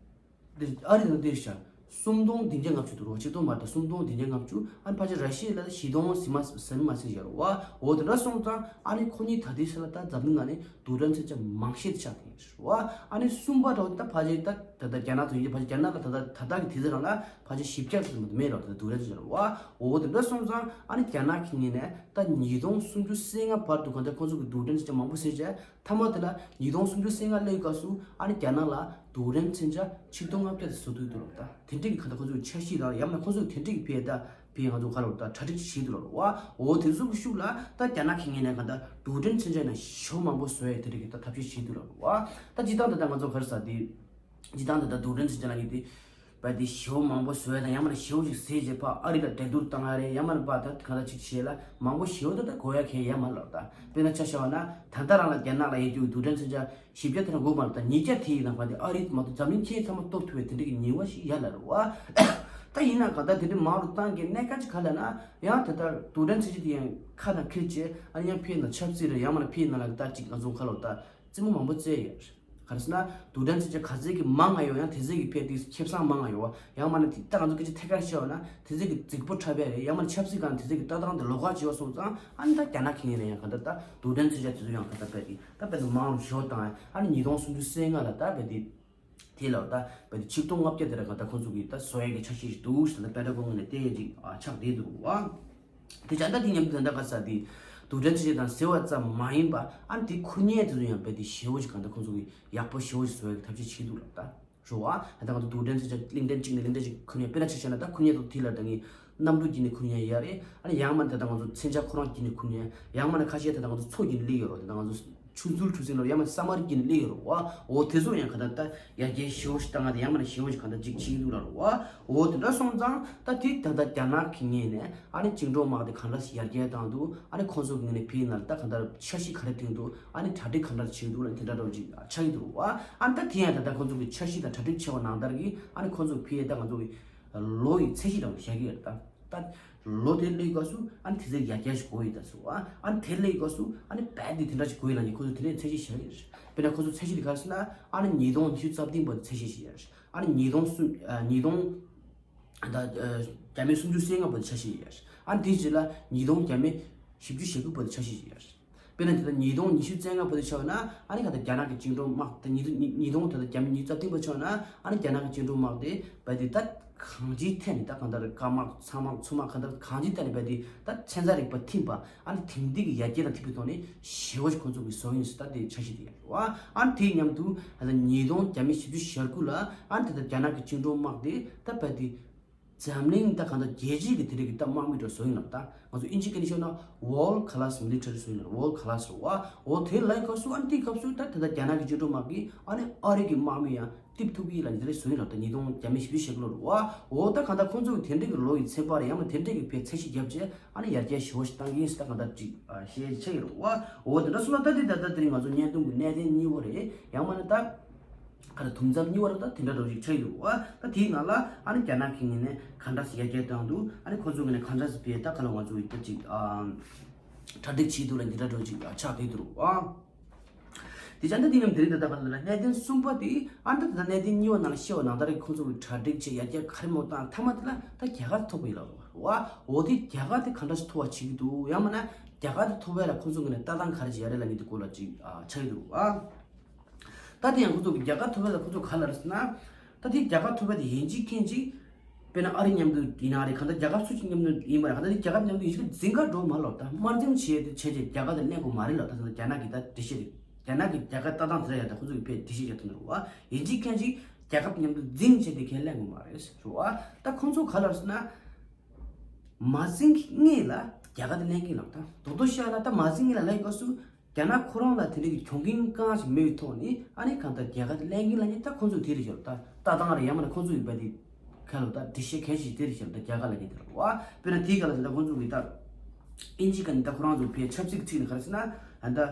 འདིར་ཨ་རི་ནང་འདིར་བཞག་སུམ་སྟོང་བདུན་བརྒྱ་ལྔ་བཅུ་འདུག་རོ། ཆིག་སྟོང་མ་རེད་ད། སུམ་སྟོང་བདུན་བརྒྱ་ལྔ་བཅུ། ཨ་ནི་ཕལ་ཆེར་ར་ཤི་ཡ་ལ་བཞི་སྟོང་ཟིན་མ་ཟིན་མ་ཟིན་ཡོད་རེད་བ། འོ་དེ་འདྲ་སོང་ཙང་ཨ་ནི་ཁོ་གཉིས་ད་ལྟའི་ཆ་ལ་ད་འཛམ་གླིང་ནང་ནས་རྡུལ་ཕྲན་མཚོན་ཆ་མང་ཤོས་དེ་ཆགས་ཀྱི་ཡོད་རེད་བ། ཨ་ནི་གསུམ་པ་འདྲ་བོ་ད་ཕལ་ཆེར་ད་ད་ལྟ་རྒྱ་ནག་དང་ཡིན་གྱི་ཕལ་ཆེར་རྒྱ་ནག་ལ་ད་ལྟ་ད་ལྟ་གི་དུས་ཚོད་རང་ལ་ཕལ་ཆེར་བཞི་བརྒྱ་ཙམ་མེད་རེད་བ། ད་རྡུལ་ཕྲན་མཚོན་ཆ་རེད་བ། འོ་དེ་འདྲ་སོང་ཙང་ཨ་ནི་རྒྱ་ནག་གི་ངོས་ནས་ད་ཉིས་སྟོང་སུམ་ཅུ་སོ་ལྔ་བར་དུ་གང་ལྟར་ཁོང་ཚོ་གི་རྡུལ་ཕྲན་མཚོན་ཆ་མང་པོ་བཟོས་བྱས། མཐའ་མ་དེ་ལ་ཉིས་སྟོང་སུམ་ཅུ་སོ་ལྔ་སླེབས་སྐབས་སུ་ཨ་ནི་རྒྱ་ནག་ལ་རྡུལ་ཕྲན་མཚོན་ཆ་ཆིག་སྟོང་ལྔ་བརྒྱ་དེ་བཟོ་ཐུབ་འདུག་ལབ་ད། དེ་འདྲའི་གི་ག་ད་ཁོ་ཚོའི་འཆར་གཞི་དང་ཡང་ན་ཁོ་ཚོས་དེ་འདྲའི་གི་ཕེ་ད་ཕེ་ང་ཚོ་ག་ལབ་ད་གྲ་སྒྲིག་བྱེད་འདུག་ལབ་རེད་བ། འོ་དེ་ཚོ་གི་ཤུགས་ལ་ད་རྒྱ་ནག་གི་ངོས་ནས་ག་ད་རྡུལ་ཕྲན་མཚོན་ཆ་ན་ཞེ་པོ་མང་པོ་བཟོ་ཡ་དེ་འདྲའི་གི་ད་ཐབས་ཤེས་བྱེད་འདུག་ལབ་རེད་བ། ད་སྤྱིར་བཏང་ད་ད་ང་ཚོ་ག་རེ་ཟ་དེ། སྤྱིར་བཏང་ད་ལྟ་རྡུལ་ཕྲན་མཚོན་ཆ་ལབ་མཁན་དེ། བས་དེ་ཞེ་པོ་མང་པོ་བཟོ་ཡ་དང་ཡང་མིན་ན་ཞེ་པོ་ཞིག་བཟོས་རྗེས་ཕར་ཨ་རི་ལ་འགྲན་བསྡུར་བཏང་ཡ་རེད། ཡང་མིན་ན་ཕར་ད་གང་ལྟར་ཅིག་བྱེད་ཡ་ལ་མང་པོ་ཞེ་པོ་ད་ད་དགོས་ཡ་གང་ཡང་ཡོད་མ་རེད་ལབ་ད། དཔེར་ན་ཆ་བཞག་པ་ན་ད་ལྟ་རང་ལ་རྒྱ་ནག་ལ་ཡོད་རྒྱུ་རྡུལ་ཕྲན་མཚོན་ཆ་བཞི་བརྒྱ་དེ་འདྲ་དགོས་མ་རེད་ད། ཉིས་བརྒྱ་དེ་ཡིན་ན་ཕར་དེ་ཨ་རི་མ་གཏོགས་འཛམ་གླིང་ཁྱེད་ཚང་མ་གཏོར་ཐུབ་པའི་དེ་འདྲ་གི་ངེས་པ་ཞིག་ཡོད་ལབ་རེད་བ། ད་ཡིན་ན་གང་ལྟར་དེ་འདྲའི་མང་རུ་བཏང་གི་གནད་འགག་ཅིག་ག་ལ་ན། ཡང་དེ་ལྟར་རྡུལ་ཕྲན་ཚད་གཞི་དེ་ཡང་ཁ་ནང་ཁྱེར་བྱས། ཨ་ནི་ཡང་ཕའི་ནང་ཆབ་སྲིད་རེད། ཡང་མིན་ན་ཕའི་ནང་ལ་ད་ཅིག་ང་ཚོ་ཁ་ལོ་ད་རྩེད་མོ་མང་པོ་རྩེ་ཡོད། ག་རེ་ཟེར་ན་རྡུལ་ཕྲན་ཚད་གཞི་ག་ཚད་ཀྱི་མང་ང་ཡོད། ཡང་དེ་ཚད་ཀྱི་ཕའི་དེ་ཁེ་བཟང་མང་ང་ཡོད། ཡང་མིན་ན་དེ་ད་ང་ཚོ་སྐད་ཆ་ཐད་ཀར་བཤད་པ་ན་དེ་ཚད་ཀྱི་རྫིག་པོ་འཁྲབ་པ་རེད། ཡང་མིན་ན་ཆབ་སྲིད་སྒང་དེ་ཚད་ཀྱི་ལྟ་སྟངས་དེ་ལོགས་ཀ་བྱས་པ་སོང་ཙང་། ཨ་ནི་ད་རྒྱ་ནག་གི་ངོས་ནས་ཡང་ག་ད་ད་རྡུལ་ཕྲན་ཚད་གཞི་དེ་ཚོ་ཡང་ག་ད་ཕའི་དེ་ད་ཕའི་དེ་མང་རུ་ཞོ་དང་། ཨ་ནི་ཉིས་སྟོང་སུམ་ཅུ་སོ་ལྔ་ལ་ད་ཕའི་དེ། དེ་ལ་ད་བལ་ཆིག་སྟོང་ལྔ་བརྒྱ་དེ་ར་ག་ད་ཁོང་ཚོ་གིས་ད་བཟོ་ཡས་ཀྱི་འཆར་གཞི་ཞིག་འདུག་ཟེར་ད་པེ་ཏ་གོན་ནས་བལྟས་ཡས་ཅིག་ཨ་ཆགས་བསྡད་འདུག་བ། དེ་བྱས་ད་དེ་མཉམ་དུ་ད་ལྟ་ག་ས་དེ་རྡུལ་ཕྲན་ཚད་གཞི་དང་ཟེར་བ་ཙམ་མ་ཡིན་པ། ཨ་ནི་དེ་ཁུར་ཉན་དེ་ཚོ་ཡང་བལ་དེ་ཞེ་བོ་ཞིག་ག་ད་ཁོང་ཚོ་གིས་ཡག་པོ་ཞེ་བོ་ཞིག་བཟོ་ཡས་ཀྱི་ཐབས་ཤེས་བྱེད་འདུག་ལ་ད་རོ་བ། ད་ལྟ་ང་ཚོ་རྡུལ་ཕྲན་ཚད་གཞི་གླིང་ཕྲན་གཅིག་ནས་གླིང་ཕྲན་གཅིག་ཁུར་ཉན། དཔེར་ན་ཆ་བཞག་ན་ད་ཁུར་ཉན་དེ་དེ་ལ་ད་ངས་གནམ་གྲུ་བརྒྱུད་ནས་ཁུར་ཉན་ཡ་རེད། ཨ་ནི་ཡང་མིན་ད་ལྟ་ང་ཚོ་མཚོན་ཆ་ཁོ་རང་བརྒྱུད་ནས་ཁུར་ཉན། ཡང་མིན་ན་ཁ་ཤས་ད་ལྟ་ང་ཚོ་མཚོ་བརྒྱུད་ནས་སླེབས་ཡོད་རེད། ད་ལྟ་ང་ཚོ་ཆུ་ཚུལ་གྲུ་གཟིངས་ལ་ཡང་མིན་ས་དམར་གྱི་ནས་སླེབས་ཡོད་རེད་བ། འོ་དེ་ཚོ་ཡང་ག་ད་ད་ཡར་རྒྱས་ཞེ་བོ་ཞིག་བཏང་ང་དེ་ཡང་མིན་ན་ཞེ་བོ་ཞིག་ག་ད་ཅིག་ཕྱིན་འདུག་ལ་རེད་བ། འོ་དེ་འདྲ་སོང་ཙང་ད་དེ་ད་ལྟ་རྒྱ་ནག་གི་ངོས་ནས་ཨ་ནི་བཅིངས་འགྲོལ་དམག་དེ་ག་འདྲ་ཞིག་ཡར་རྒྱས་བཏང་འདུག་ཨ་ནི་ཁོང་ཚོ་གི་ངོས་ནས་ཕའི་ནང་ལ་ད་ག་འདྲ་འཆར་གཞི་ག་རེ་བཏིང་འདུག་ཨ་ནི་གྲ་སྒྲིག་ག་འདྲ་བྱེད་འདུག་ལ་དེ་འདྲ་འདྲ་བོ་ཅིག་ཆགས་ཀྱི་འདུག་རེད་བ། ཨ་ནི་ད་དེ་ཡང་ད་ལྟ་ཁོང་ཚོ་གི་འཆར་གཞི་དང་གྲ་སྒྲིག་བྱས་པ་ནང་ལྟར་གྱི་ཨ་ནི་ཁོང་ཚོ་གི་ཕའི་ད་ང་ཚོ་གི་ལོ་ཡི་ཚད་གཞི་འདྲ་བོ་བཞག་གི་ཡོད་རེད་ད། ད་ལོ་དེ་སླེབས་སྐབས་སུ་ཨ་ནི་དེ་ཚོ་ཡར་རྒྱས་ཞིག་དགོས་ཡོད་ད་ཟེར་བ། ཨ་ནི་དེ་སླེབས་སྐབས་སུ་ཨ་ནི་རྦད་དེ་དེ་འདྲ་ཞིག་དགོས་ཡོད་ལབ་ནས་ཁོ་ཚོ་དེ་འདྲའི་ཚད་གཞི་བཞག་ཡོད་རེད། དཔེར་ན་ཁོ་ཚོ་ཚད་གཞི་དེ་ག་རེ་ཟེར་ན་ཨ་ནི་ཉིས་སྟོང་ཉི་ཤུ་རྩ་བདུན་བར་དུ་ཚད་གཞི་ཞིག་ཡོད་རེད། ཨ་ནི་ཉིས་སྟོང་སུམ་ཨ་ཉིས་སྟོང་ད་ཨ་བརྒྱ་མེད་སུམ་ཅུ་སོ་ལྔ་བར་དུ་འཆར་གཞི་ཡོད་རེད། ཨ་ནི་དེའི་རྗེས་ལ་ཉིས་སྟོང་བརྒྱ་མེད་བཞི་བཅུ་ཞེ་དགུ་བར་དུ་འཆར་གཞི་ཞིག་ཡོད་རེད། དཔེར་ན་དེ་ལྟར་ཉིས་སྟོང་ཉི་ཤུ་རྩ་ལྔ་བར་དུ་ཆགས་ན་ཨ་ནི་ག་ད་རྒྱ་ནག་གི་བཅིངས་འགྲོལ་དམག་དེ་ཉིས་སྟོང་ཉིས་སྟོང་དེ་ལྟར་རྒྱ་མི་ཉིས་རྩ་བདུན་པ་ཆགས་ན་ཨ་ནི་རྒྱ་ནག་གི་བཅིངས་འགྲོལ་དམག་དེ་བལ་དེ་ད་གང་ཅིའི་ཐད་ནས་ད་གང་ལྟར་སྐམ་དམག་ཚ་དམག་མཚོ་དམག་གང་ལྟར་གང་ཅིའི་ཐད་ནས་བལ་དེ་ད་ཚན་རྩལ་རིག་པ་ཐིམ་པ་ཨ་ནི་དེང་དུས་ཀྱི་ཡར་རྒྱས་དང་མཐུན་པའི་ཐོག་ནས་ཞེ་བོ་ཞིག་ཁོང་ཚོ་གིས་བཟོ་ཡིན་ཟེར་ད་དེ་འཆར་གཞི་དེ་ཡོད་རེད་བ། ཨ་ནི་དེའི་མཉམ་དུ་ད་ལྟ་ཉིས་སྟོང་བརྒྱ་མེད་བཞི་བཅུ་ཞེ་དགུ་ལ་ཨ་ནི་ད་ལྟ་རྒྱ་ནག་གི་བཅིངས་འགྲོལ་དམག་དེ་ད་བལ་དེ། འཛམ་གླིང་ད་གང་ལྟར་རྒྱལ་སྤྱིའི་གི་དེ་རིགས་ཀྱི་ད་དམག་མི་འདྲ་བཟོ་ཡིན་ལབ་ད། ང་ཚོ་ཨིན་ཇི་སྐད་ནས་ཤོད་ན་world class military བཟོ་ཡིན་ལབ། world class རེད་བ། འོ་དེ་ལའི་སྐབས་སུ་ཨ་ནི་དེའི་སྐབས་སུ་ད་དེ་ད་རྒྱ་ནག་གི་བཅིངས་འགྲོལ་དམག་གིས་ཨ་ནི་ཨ་རི་གི་དམག་མི་ཡང་གཏིབ་ཐུབ་ཀྱི་ལ་དེ་རིགས་བཟོ་ཡིན་ལབ་ད། ཉིས་སྟོང་བརྒྱ་མེད་བཞི་བཅུ་ཞེ་དགུ་ལོ་རེད་བ། འོ་ད་གང་ལྟར་ཁོང་ཚོ་གི་དེ་འདྲས་ཀྱི་ལོ་ཡི་ཚེ་དཔག་རེད། ཡང་ན་དེ་འདྲས་ཀྱི་ཕའི་ཚད་གཞི་བརྒྱབ་བྱས་ཨ་ནི་ཡར་རྒྱས་ཞེ་བོ་ཞིག་བཏང་གི་ཡིན་ཟེར་ད་གང་ལྟར་ཅིག་བཤད་ཆེ་ཡོད་རེད་བ། འོ་དེ་འདྲ་སོང་ན་ད་དེ་ད་ད་དེ་རིང་ང་ཚོ་བརྙན་ཐུང་གི་གནད་དོན་གཉིས་པོ་རེད། ཡང་མིན་ན་ད། ག་རེ་དུམ་མཚམས་གཉིས་པ་རེད་ད། དེ་འདྲ་འདྲ་བོ་ཞིག་ཆགས་ཡོད་རེད་བ། ད་དེའི་ནང་ལ་ཨ་ནི་རྒྱ་ནག་གི་ངོས་ནས་ག་འདྲ་ཞིག་ཡར་རྒྱས་བཏང་འདུག་ཨ་ནི་ཁོ་ཚོའི་ངོས་ནས་ག་འདྲ་ཞིག་བྱས་ད་ག་ལ་ང་ཚོ་ཡིད་ཆེས་ཅིག་ཨ་གྲ་སྒྲིག་བྱས་འདུག་ལ་འདི་འདྲ་འདྲ་བོ་ཞིག་ཆགས་བསྡད་འདུག་རེད་བ། དེ་བྱས་ད་དེ་ནམ་དེ་རིང་ད་ལྟ་ག་ལ་ལ་གནད་དོན་གསུམ་པ་དེ་ཨ་ནི་ད་ད་གནད་དོན་གཉིས་པ་ནང་ལ་བཤད་པ་ནང་ལྟར་ཁོ་ཚོ་གི་གྲ་སྒྲིག་བྱས་ཡར་རྒྱས་ག་རེ་མོ་བཏང་མཐའ་མ་དེ་ལ་ད་རྒྱ་གར་ཐོབ་པ་ཡིན་ལབ་རེད་བ། འོ་དེ་རྒྱ་གར་དེ་ག་འདྲ་ཞིག་ཐོབ་པ་བྱེད་ཀྱི་འདུག་ཡང་མིན་ན་རྒྱ་གར་དེ་ཐོབ་པ་ལ་ཁོ་ཚོ་གི་ནས་ལྟ་སྟངས་ག་རེ་བྱས་ཡ་རེད་ལབ་ནི་དེ་སྐོར་ལ་ཅིག་ཨ་ཆགས་ཀྱི་འདུག་རེད་བ། ད་དེ་ཡང་ཁོ་ཚོ་གི་རྒྱ་གར་ཐོབ་པ་ལ་ཁོ་ཚོ་ག་ལབ་རེད་ཟེར་ན། ད་དེ་རྒྱ་གར་ཐོབ་པ་དེ་ཡིན་གཅིག་མིན་གཅིག་དཔེར་ན་ཨ་རི་མཉམ་དུ་ཡིན་ན་རེད། གང་ལྟར་རྒྱ་གར་སུ་གཅིག་མཉམ་དུ་ཡིན་པ་རེད། གང་ལྟར་དེ་རྒྱ་གར་མཉམ་དུ་ཡིན་གཅིག་འཛིང་ག་འགྲོ་མ་ལོག་ད་དམར་འཛིང་བྱས་ཏེ་བྱས་རྗེས་རྒྱ་གར་དེ་གླེང་དགོས་མ་རེད་ལབ། ད་ད་རྒྱ་ནག་གི་ད་འགྲེལ་བཤད་རེད། རྒྱ་ནག་གི་རྒྱ་གར་ལྟ་སྟངས་དེ་ལ་ཡ་ད་ཁོ་ཚོ་གི་ཕའི་འགྲེལ་བཤད་རྒྱག་ཐུབ་ནི་རེད་བ། ཡིན་གཅིག་མིན་གཅིག་རྒྱ་གར་མཉམ་དུ་འཛིང་བྱས་ཏེ་ཁས་ལེན་དགོས་མ་རེད་རེད་བ། ད་ཁོ་ཚོ་ག་ལབ་ཟེར་ན། མ་འཛིང་གི་སྔོན་ལ་རྒྱ་གར་དེ་གླེང་གི་ལབ་ད། རྡོག་རྡོག་བཤད་ན་ད་མ་འཛིང་སྔོན་ལ་ལབ་སྐབས་སུ། རྒྱ་ནག་ཁོ་རང་ལ་དེ་འདྲ་གི་གྱོང་གུན་གང་ཞིག་མེད་པའི་ཐོག་ནས་ཨ་ནི་གང་ལྟར་རྒྱ་གར་དེ་གླེང་གི་ལབ་ནི་ད་ཁོ་ཚོས་དེ་རེད་ཤག་ད་ལྟ་སྟངས་རེད། ཡང་མིན་ན་ཁོ་ཚོ་ཡི་བ་དེ་ཁ་ལོ་ད་འགྲེལ་བཤད་གལ་ཆེ་ཤོས་དེ་རེད་ཤག་ད་རྒྱ་གར་ལབ་ནི་དེ་རེད་བ། དཔེར་ན་དེའི་སྐབས་ལ་ད་ཁོ་ཚོ་གི་ད་ཨིན་ཇི་སྐད་ནས་ད་ཁོ་རང་ཚོ་ཕའི་ཆབ་སྲིད་ཀྱི་ཚིག་ནི་ག་རེ་ཟེར་ན་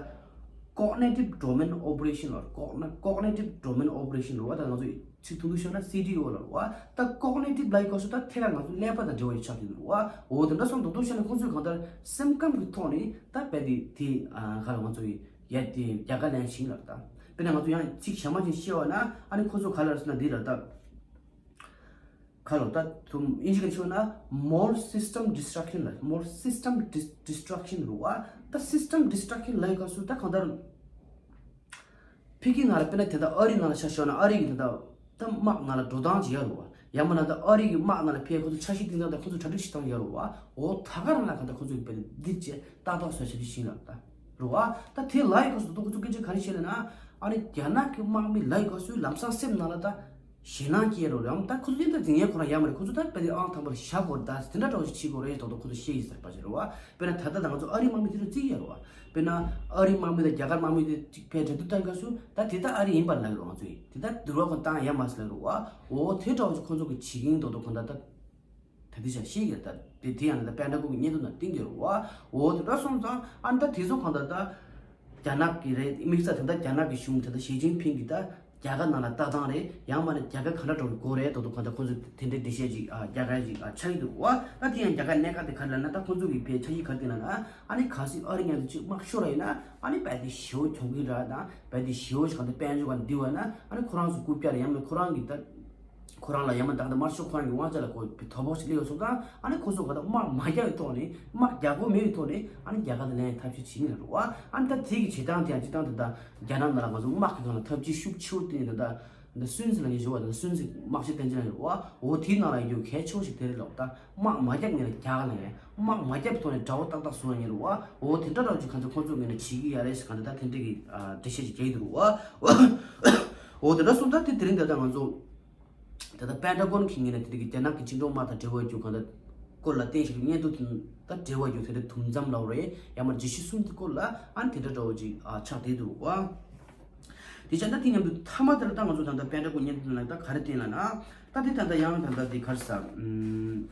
ད་cognitive domain operation ལ་cognitive domain operation ལ་བ་ད་ང་ཚོ་ཚིག་ཐུང་ཐུང་ཤོད་ན་སི་ཌི་ཨོ་ལ་རེད་བ། ད་ཀོག་ནེ་ཊིབ་ལབ་སྐབས་སུ་ད་ཐད་ཀར་ང་ཚོ་ཀླད་པ་དང་འབྲེལ་བ་ཡོད་ཆགས་ཀྱི་འདུག་རེད་བ། འོ་དེ་འདྲ་སོང་དུས་ཐུང་ཤོད་ན་ཁོང་ཚོས་གང་ལྟར་སེམས་ཁམས་ཀྱི་ཐོག་ནས་ད་རྦད་དེ་དེ་ག་ལ་ང་ཚོ་ཡ་དེ་རྒྱ་གར་ལན་ཞིག་ལབ་ད། དཔེར་ན་ང་ཚོ་ཡང་ཚིག་གཞན་མ་ཅིག་བཤད་པ་ན་ཨ་ནི་ཁོང་ཚོ་ག་ལ་ཟེར་ན་འདི་ལབ་ད། ག་ལ་ད་དུ་ཨིན་ཇི་སྐད་ཤོད་ན་more system destruction ལབ། more system dis- destruction རེད་བ། ད་system destruction ལབ་སྐབས་སུ་ད་གང་ལྟར། ཕ་གི་ནང་ལ་དཔེར་ན་དེ་འདྲ་ཨ་རིའི་ནང་ལ་ཆ་བཞག་ན་ཨ་རི་གི་དེ་འདྲ་ད་དམག་ནང་ལ་འགྲོ་སྟངས་ཅིག་ཡོད་རེད་བ། ཡང་མིན་ན་ད་ཨ་རི་གི་དམག་ནང་ལ་ཕེབས་ཁོ་ཚོ་འཆར་གཞི་བཏིང་སྟངས་དང་ཁོ་ཚོ་གྲ་སྒྲིག་བྱེད་སྟངས་ཡོད་རེད་བ། འོ་ད་ག་རང་ལ་ག་ད་ཁོ་ཚོ་གི་དཔེ་འདི་བྱས་ཏག་ཏག་བཟོ་བྱ་རྒྱུ་ཞིག་ལ་ད་རེད་བ། ད་དེ་ལ་ཡི་ག་སུ་ད་ཁོ་ཚོ་སྐད་ཆ་ག་རེ་བཤད་ལ་ན། ཨ་ནི་རྒྱ་ནག་གི་དམག་མི་ལ་ཡི་ག་སུ་ལམ་སང་སེམས་ནང་ལ་ད་ཞེད་སྣང་སྐྱེ་རོགས་རམ། ད་ཁོ་ཚོ་དེ་ད་འཛིང་ཡས་ཁོ་རང་ཡ་མ་རེད། ཁོ་ཚོ་ད་དཔེ་དེ་ཨང་དང་པོར་བཞག་དགོས་རེད། ད་དེ་འདྲ་འདྲ་བོ་ཞིག་བྱེད་དགོས་རེད་ད་ཁོ་ཚོ་ཤེས་ཡིན་ཟེར་པ་ཞིག་རེད་བ། དཔེར་ན་ད་ལྟ་ད་ང་ཚོ་ཨ་རིའི་དམག་མི་དེ་ཚོ་བརྩི་ཡ་རེད་བ། དཔེར་ན་ཨ་རིའི་དམག་མི་དང་རྒྱ་གར་དམག་མི་དེ་གཅིག་ཕན་འབྲེལ་གཏུག་བཏང་སྐབས་སུ་ད་དེ་ད་ཨ་རི་ཡིན་པར་ལབ་ཀྱི་རེད། ང་ཚོ་ཡིན་དེ་ད་འདུལ་བ་ཁོ་བཏང་ཡ་མ་ཟེར་ལབ་ཀྱི་རེད་བ། འོ་དེ་འདྲ་བོ་ཞིག་ཁོ་ཚོ་གི་བྱེད་ཀྱིན་ཏོག་ཏོག་ཁོ་ད་ད་ད་དེ་ཞག་ཤེས་ཀྱི་རེད། ད་དེ་དེ་ཡང་ད་པན་ཊ་གོན་གྱི་བརྙན་ཐུང་ནང་བསྟན་གྱི་རེད་བ། འོ་དེ་འདྲ་སོང་ཙང་ཨ་ད་དེ་ཚོ་གང་ད་ད་རྒྱ་ནག་གི་རེད། དམིགས་བསལ་དེ་ད་རྒྱ་ནག་གི་གཞུང་དེ་ད་ཞི་ཅིན་ཕིང་གི་ད། རྒྱ་གར་ནང་ལ་ལྟ་སྟངས་རེད། ཡང་མིན་ན་རྒྱ་གར་ག་འདྲ་འགྲོ་གི་སྐོར་རེད། ད་དུང་གང་ལྟར་ཁོང་ཚོས་དེ་འདྲའི་འགྲེལ་བཤད་ཅིག་ཨ་རྒྱག་ག་ཅིག་ཨ་ཆགས་ཀྱི་འདུག་བ། ད་དེ་ཡང་རྒྱ་གར་གནད་འགག་དེ་ག་རེ་ལབ་ན། ད་ཁོང་ཚོ་གི་དཔེ་འཆར་གཞི་ག་རེ་བཏིང་ལབ་ན། ཨ་ནི་གལ་སྲིད་ཨ་རི་མཉམ་དུ་ཅིག་དམག་ཤོར་བ་ཡིན་ན། ཨ་ནི་རྦད་དེ་ཞི་བ་གྱོང་གི་རེད་དང་། རྦད་དེ་ཞི་བ་ཞིག་གང་ལྟར་དཔལ་འབྱོར་ག་འདི་བ་ན། ཨ་ནི་ཁོ་རང་ཚོ་རྐུབ་བཀྱག་རེད། ཡང་མིན་ཁོ་རང་གི་ད་ཁོ་རང་ལ་ཡང་མིན་ད་ལྟ་དམར་ཤོག་ཁོ་རང་གི་དབང་ཆ་ལ་ཁོ་དོ་ཕོག་ཞིག་སླེབས་ཡོད་སོང་ཙང་། ཨ་ནི་ཁོ་ཚོ་ག་ད་དམག་མ་རྒྱག་པའི་ཐོག་ནས། དམག་རྒྱག་དགོས་མེད་པའི་ཐོག་ནས། ཨ་ནི་རྒྱ་གར་དང་ལེན་ཐབས་ཤེས་བྱེད་ཀྱི་རེད་བ། ཨ་ནི་ད་དེ་གི་བྱེད་སྟངས་དེ་ཡང་སྤྱིར་བཏང་དེ་ད་རྒྱ་ནག་ནང་ལ་ང་ཚོ་དམག་གི་སྒང་ལ་ཐབས་ཇུས་ཤུགས་ཆེ་བོ་བཏོན་ནས། ད་ད་ད་སུན་སི་ལབ་མཁན་ཞིག་ཡོད་བ། ད་སུན་སི་དམག་སྤྱི་བསྟན་ཅིན་ལབ་མཁན་ཞིག་ཡོད་བ། འོ་དེའི་ནང་ལ་ཡོད་གལ་ཆེ་བོ་ཞིག་དེ་རེད་ལབ། ད་དམག་མ་རྒྱབ་ངེས་ལ་རྒྱ་གར་ལ་ཡང་དམག་མ་རྒྱབ་ཐོག་ནས་དགྲ་བོ་ཏག་ཏག་བཟུང་ཡ་ཡིན་རེད་བ། འོ་དེ་འདྲ་འདྲ་བོ་ཅིག་གང་ལྟར་ཁོང་ཚོ་ངོས་ནས་བྱེད་ཀྱི་ཡ་རེད་ཟེར། གང་ལྟར་ད་དེ་འདྲ་གི་ཨ་འགྲེལ་བཤད་ཅིག་རྒྱག་གི་འདུག་བ། འོ་དེ་འདྲ་སོང་ཙང་དེ་དེ་རིང་ད་ལྟ་ང་ཚོ་ད་ལྟ་པེན་ཊ་གོན་གྱི་ངོས་ནས་དེ་རིང་གི་རྒྱ་ནག་གི་བཅིངས་འགྲོལ་དམག་དང་འབྲེལ་བ་རྒྱུ་གང་ལྟར་སྐོར་ལ་བསྟན་བཞག་པའི་སྙན་ཐོ་དེ་དང་འབྲེལ་བ་རྒྱུ་དེ་འདྲ་དུམ་མཚམས་ལབ་རེད། ཡང་མིན་ན་བརྗོད་གཞི་གསུམ་དེ་སྐོར་ལ་ཨ་ནི་དེ་འདྲ་འདྲ་བོ་ཅིག་ཨ་ཆགས་བསྡད་འདུག་བ། དེ་བྱས་ན་དེ་མཉམ་དུ་མཐའ་མ་དེ་ལ་ད་ང་ཚོ་ད་ལྟ་པེན་ཊ་གོན་སྙན་ཐོ་ནང་ལ་ད་ག་རེ་བསྟན་ལབ་ན། ད་དེ་ད་ལྟ་ཡང་ད་ལྟ་དེ་ག་རེ་ཟེར། ཨམ།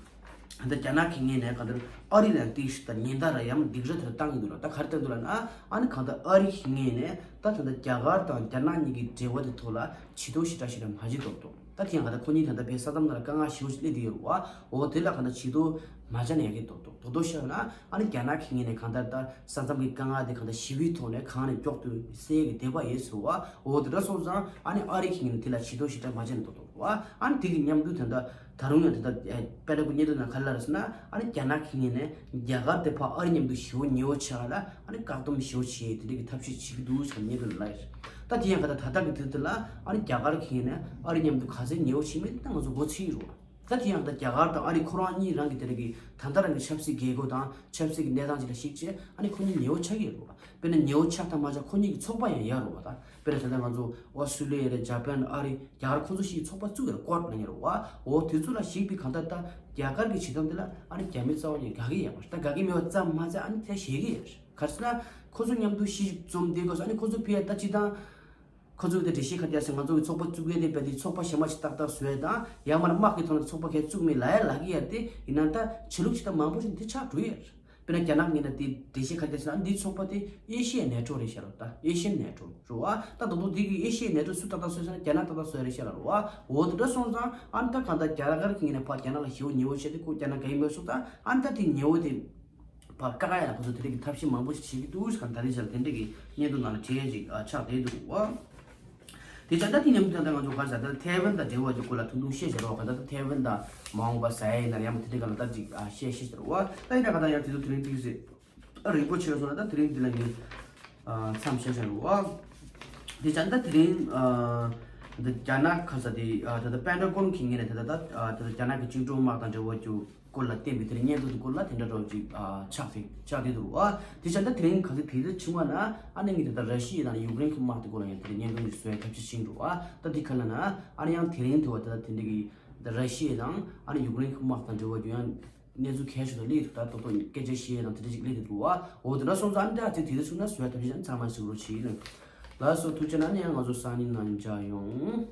ད་ལྟ་རྒྱ་ནག་གི་ངོས་ནས་གང་ལྟར་ཨ་རི་ལ་ཏིག་ཤི་ད་ཉེན་བརྡ་ར་ཡང་སྡིགས་ར་དེ་འདྲ་བཏང་གི་འདུག་ལ། ད་ག་རེ་བཏང་འདུག་ལབ་ན། ཨ་ནི་གང་ལྟར་ཨ་རི་གི་ངོས་ནས་ད་ད་ལྟ་རྒྱ་གར་དང་རྒྱ་ནག་གཉིས་ཀྱི་འབྲེལ་བ་དེ་ཐོག་ལ་ཇུས་གཏོགས་ཞེ་དྲག་ཞེ་དྲག་མ་བྱེད་མདོག་མདོག། ད་དེ་ཡང་གང་ལྟར་ཁོ་གཉིས་ད་ལྟ་བོད་ས་མཚམས་ནང་ལ་དཀའ་ངལ་ཞེ་པོ་ཞིག་སླེབས་བསྡད་ཡོད་རེད་བ། འོ་དེ་ལ་གང་ལྟར་ཇུས་གཏོགས་མ་བྱས་ན་ཡག་གི་མདོག་མདོག། མདོག་མདོག་བཤད་ན། ཨ་ནི་རྒྱ་ནག་གི་ངོས་ནས་གང་ལྟར་ད་ས་མཚམས་ཀྱི་དཀའ་ངལ་དེ་གང་ལྟར་ཞི་བའི་ཐོག་ནས་གང་ནས་མགྱོགས་དུ་སེལ་གྱི་འདོད་པ་ཡོད་ཟེར་བ། འོ་དེ་འདྲ་སོང་ཙང་ཨ་ནི་ཨ་རི་གི་ངོས་ནས་དེ་ལ་ཇུས་གཏོགས་ཞེ་དྲག་མ་བྱས་ན་མདོག་མདོག་རེད་བ། ཨ་ནི་དེ་གི་མཉམ་དུ་ད་ལྟ་ད་རུང་ཡང་ད་ལྟ་པེན་ཊ་གོན་སྙན་ཐོ་ནང་ག་རེ་ལབ་རེད་ཟེར་ན། ཨ་ནི་རྒྱ་ནག་གི་ངོས་ནས་རྒྱ་གར་དེ་ཕར་ཨ་རི་མཉམ་དུ་ཞི་བ་ཉེ་བོ་ཆགས་ལ་ཨ་ནི་བཀག་སྡོམ་ཞེ་པོ་བྱས་དེ་འདྲ་གི་ཐབས་ཤེས་བྱེད་ཀྱི་འདུག་ཟེར་སྙན་ཐོ་ནང་ལབ་ཡོད། ད་དེ་ཡང་ག་ད་ད་ལྟ་གི་དུས་དེ་ལ་ཨ་ནི་རྒྱ་གར་གི་ངོས་ནས་ཨ་རི་མཉམ་དུ་ག་ཚད་ཉེ་བོ་བྱེད་མིན་ད་ང་ཚོ་མགོ་ཚོད་ཀྱི་རེད་བ། ད་དེ་ཡང་ད་རྒྱ་གར་དང་ཨ་རི་ཁོ་རང་གཉིས་རང་གི་དེ་རིང་གི་ད་ལྟ་རང་གི་ཆབ་སྲིད་རྒྱལ་སྒོ་དང་ཆབ་སྲིད་ཀྱི་གནས་སྟངས་ཅིག་ལ་གཞིགས་བྱས། ཨ་ནི་ཁོ་གཉིས་ཉེ་བོ་ཆགས་ཀྱི་ཡོད་རེད་བ། དཔེར་ན་ཉེ་བོ་ཆགས་དང་མ་ཆགས་ཁོ་གཉིས་ཀྱི་ཚོགས་པ་ཡང་ཡོད་རེད་བ། ད་དཔེར་ན་ད་ལྟ་ང་ཚོ་ཨོ་སི་ཀྲི་ལི་ཡ་རེད། ཇ་པན། ཨ་རི། རྒྱ་གར། ཁོ་ཚོ་བཞི་ཡི་ཚོགས་པ་བཙུགས་ཡོད་རེད། ཀོཌ་ལབ་ཡོད་རེད་བ། འོ་དེ་ཚོ་ལ་གཞིགས་པའི་གང་ལྟར་ད་རྒྱ་གར་གྱི་བྱེད་སྟངས་དེ་ལ་ཨ་ནི་རྒྱ་མི་རྩ་བ་ཉིད་དགའ་གི་ཡོད་མ་རེད། ད་དགའ་གི་མེད་པ་ཙམ་མ་ཟད་ཨ་ནི་དེ་ཞེད་ཀྱི་ཡོད་རེད། ག་རེ་ཟེར་ན་ཁོ་ཚོ་མཉམ་དུ་གཞིས་འཛོམས་བསྡད་དགོས་སོ། ཨ་ནི་ཁོ་ཚོ་ཕི་ཡ་ད་སྤྱིར་བཏང་ཁོ་ཚོས་དེ་འགྲེལ་བཤད་ག་རེ་བརྒྱབ་ཟེར། ང་ཚོ་གི་ཚོགས་པ་བཙུགས་ཡས་དེ་རྦད་དེ་ཚོགས་པ་གཞན་པ་ཞིག་ཏག་ཏག་བཟོ་ཡས་དང་། ཡང་མིན་ན་དམག་གི་ཐོག་ནས་ཚོགས་པ་གས་བཙུགས་མེད་ལབ་ཡས་ལབ་ཀྱི་ཡོད་དེ། ཡིན་ན་ད་ཆོས་ལུགས་ཅིག་ད་མང་པོ་ཞིག་འདི་ཆགས་འགྲོ་ཡས་རེད། དཔེར་ན་རྒྱ་ནག་ངོས་ནས་དེ་འགྲེལ་བཤད་ག་རེ་བརྒྱབ་ཟེར་ན། འདིའི་ཚོགས་པ་དེ་ཨེ་ཤི་ཡའི་ནེ་ཊོ་རེད་ཤག་ལབ། ད་ཨེ་ཤི་ཡན་ནེ་ཊོ་རེད་བ། ད་ད་དུང་འདི་གི་ཨེ་ཤི་ཡའི་ནེ་ཊོ་སུ་ཏག་ཏག་བཟོས་ཟེར་ན་རྒྱ་ནག་ཏག་ཏག་བཟོས་རེད་ཤག་ལབ་རེད་བ། འོ་དེ་འདྲ་སོང་ཙང་ཨ་ནི་ད་གང་ལྟར་རྒྱ་གར་གྱི་ངོས་ནས་ཕར་རྒྱ་ནག་ལ་ཞེ་པོ་ཉེ་བོ་བྱས་ཏེ། ཁོ་རྒྱ་ནག་དགའ་གི་མེད་སོང་ཙང་ཨ་ནི་ད་དེ་ཉེ་བོ་དེ་ཕར་བཀག་ཡ་ལ་ཁོ་ཚོ་དེ་རིང་གི་ཐབས་ཤེས་མང་པོ་ཞིག་བྱེད་ཀྱི་འདུག་ཟེར་ག་ད་རེས་ཆར་དེ་འདྲ་གི་སྙན་ཐོ་ནང་ལ་བྲིས་ཡ་ཅིག་ཨ་ཆགས་བསྡད་འདུག་བ། དེ་ཆ་ད་དེ་མཉམ་དུ་ད་ལྟ་ང་ཚོ་ག་རེ་ཟེར། ད་ཐའེ་ཝན་དང་འབྲེལ་བ་གྱི་སྐོར་ལ་ཐུང་ཐུང་བཤད་བཞག་རོགས། ག་ད་ད་ཐའེ་ཝན་དང་མ་འོངས་པ་ཟ་ཡ་ཡིན་ན་ཡང་མ་དེ་འདྲ་ག་ལ་ད་ཅིག་ཨ་བཤད་བཤད་བཞག་རོགས། ད་ཡིན་ན་ག་ད་ཡང་དེ་ཚོ་དེ་རིང་ཏིག་ཙམ་ཨ་རིང་པོ་ཆེ་སོང་ན་ད་དེ་རིང་འདི་ལ་ངས་ཨ་མཚམས་བཞག་བཞག་རོགས། དེ་ཆ་ད་དེ་རིང་ཨ་འདི་རྒྱ་ནག་ག་རེ་ཟེར་དེ་ཨ་ད་ད་པེན་ཊ་གོན་གྱི་ངོས་ནས་ད་ད་ད་ཨ་ད་ད་རྒྱ་ནག་གི་བཅིངས་འགྲོལ་དམག་དང་འབྲེལ་བ་གྱི་སྐོར་ལ་བསྟན་པའི་དེ་རིང་སྙན་ཐོ་དེ་སྐོར་ལ་དེ་འདྲ་འདྲ་བོ་ཅིག་ཨ་ཆགས་ཏེ་ཆགས་བསྡད་འདུག་རོགས། དེ་ཆ་ད་དེ་རིང་ག་ཚོད་དེ་ཚོད་ཕྱིན་པ་ན་ཨ་ནི་ངས་ད་ལྟ་ར་ཤི་ཡ་དང་ཡུཀ་རེན་གྱི་དམག་དེ་སྐོར་ལ་ཡང་དེ་རིང་སྙན་ཐོ་ཞིག་བཟོ་ཡ་ཐབས་ཤེས་བྱེད་ཀྱི་འདུག་ཨ། ད་དེ་ག་ལབ་ན་ཨ་ནི་ཡང་དེ་རིང་དེ་བ་ད་ལྟ་དེ་འདྲ་གི་ད་ར་ཤི་ཡ་དང་ཨ་ནི་ཡུཀ་རེན་གྱི་དམག་དང་འབྲེལ་བ་རྒྱུ་ཡང་གནས་ཚུལ་གལ་ཆེ་དང་སླེབས་འདུག་ད་ཏོག་ཏོག་སྐད་ཆ་བཤད་ཡ་དང་དེ་འདྲ་ཅིག་སླེབས་འདུག་ཨ། འོ་དེ་འདྲ་སོང་ཙང་ཨ་ནི་ད་ཚེ་དེ་རིང་སོང་ན་བཟོ་ཡ་ཐབས་ཤེས་ཡང་ཚང་མ་ཞིག་རོགས་བྱེད་ཡིན། ལགས་སོ། ཐུགས་རྗེ་གནང་། ཨ་ནི་ཡང་ང་ཚོ་སང་ཉིན་ནང་མཇལ་ཡོང་།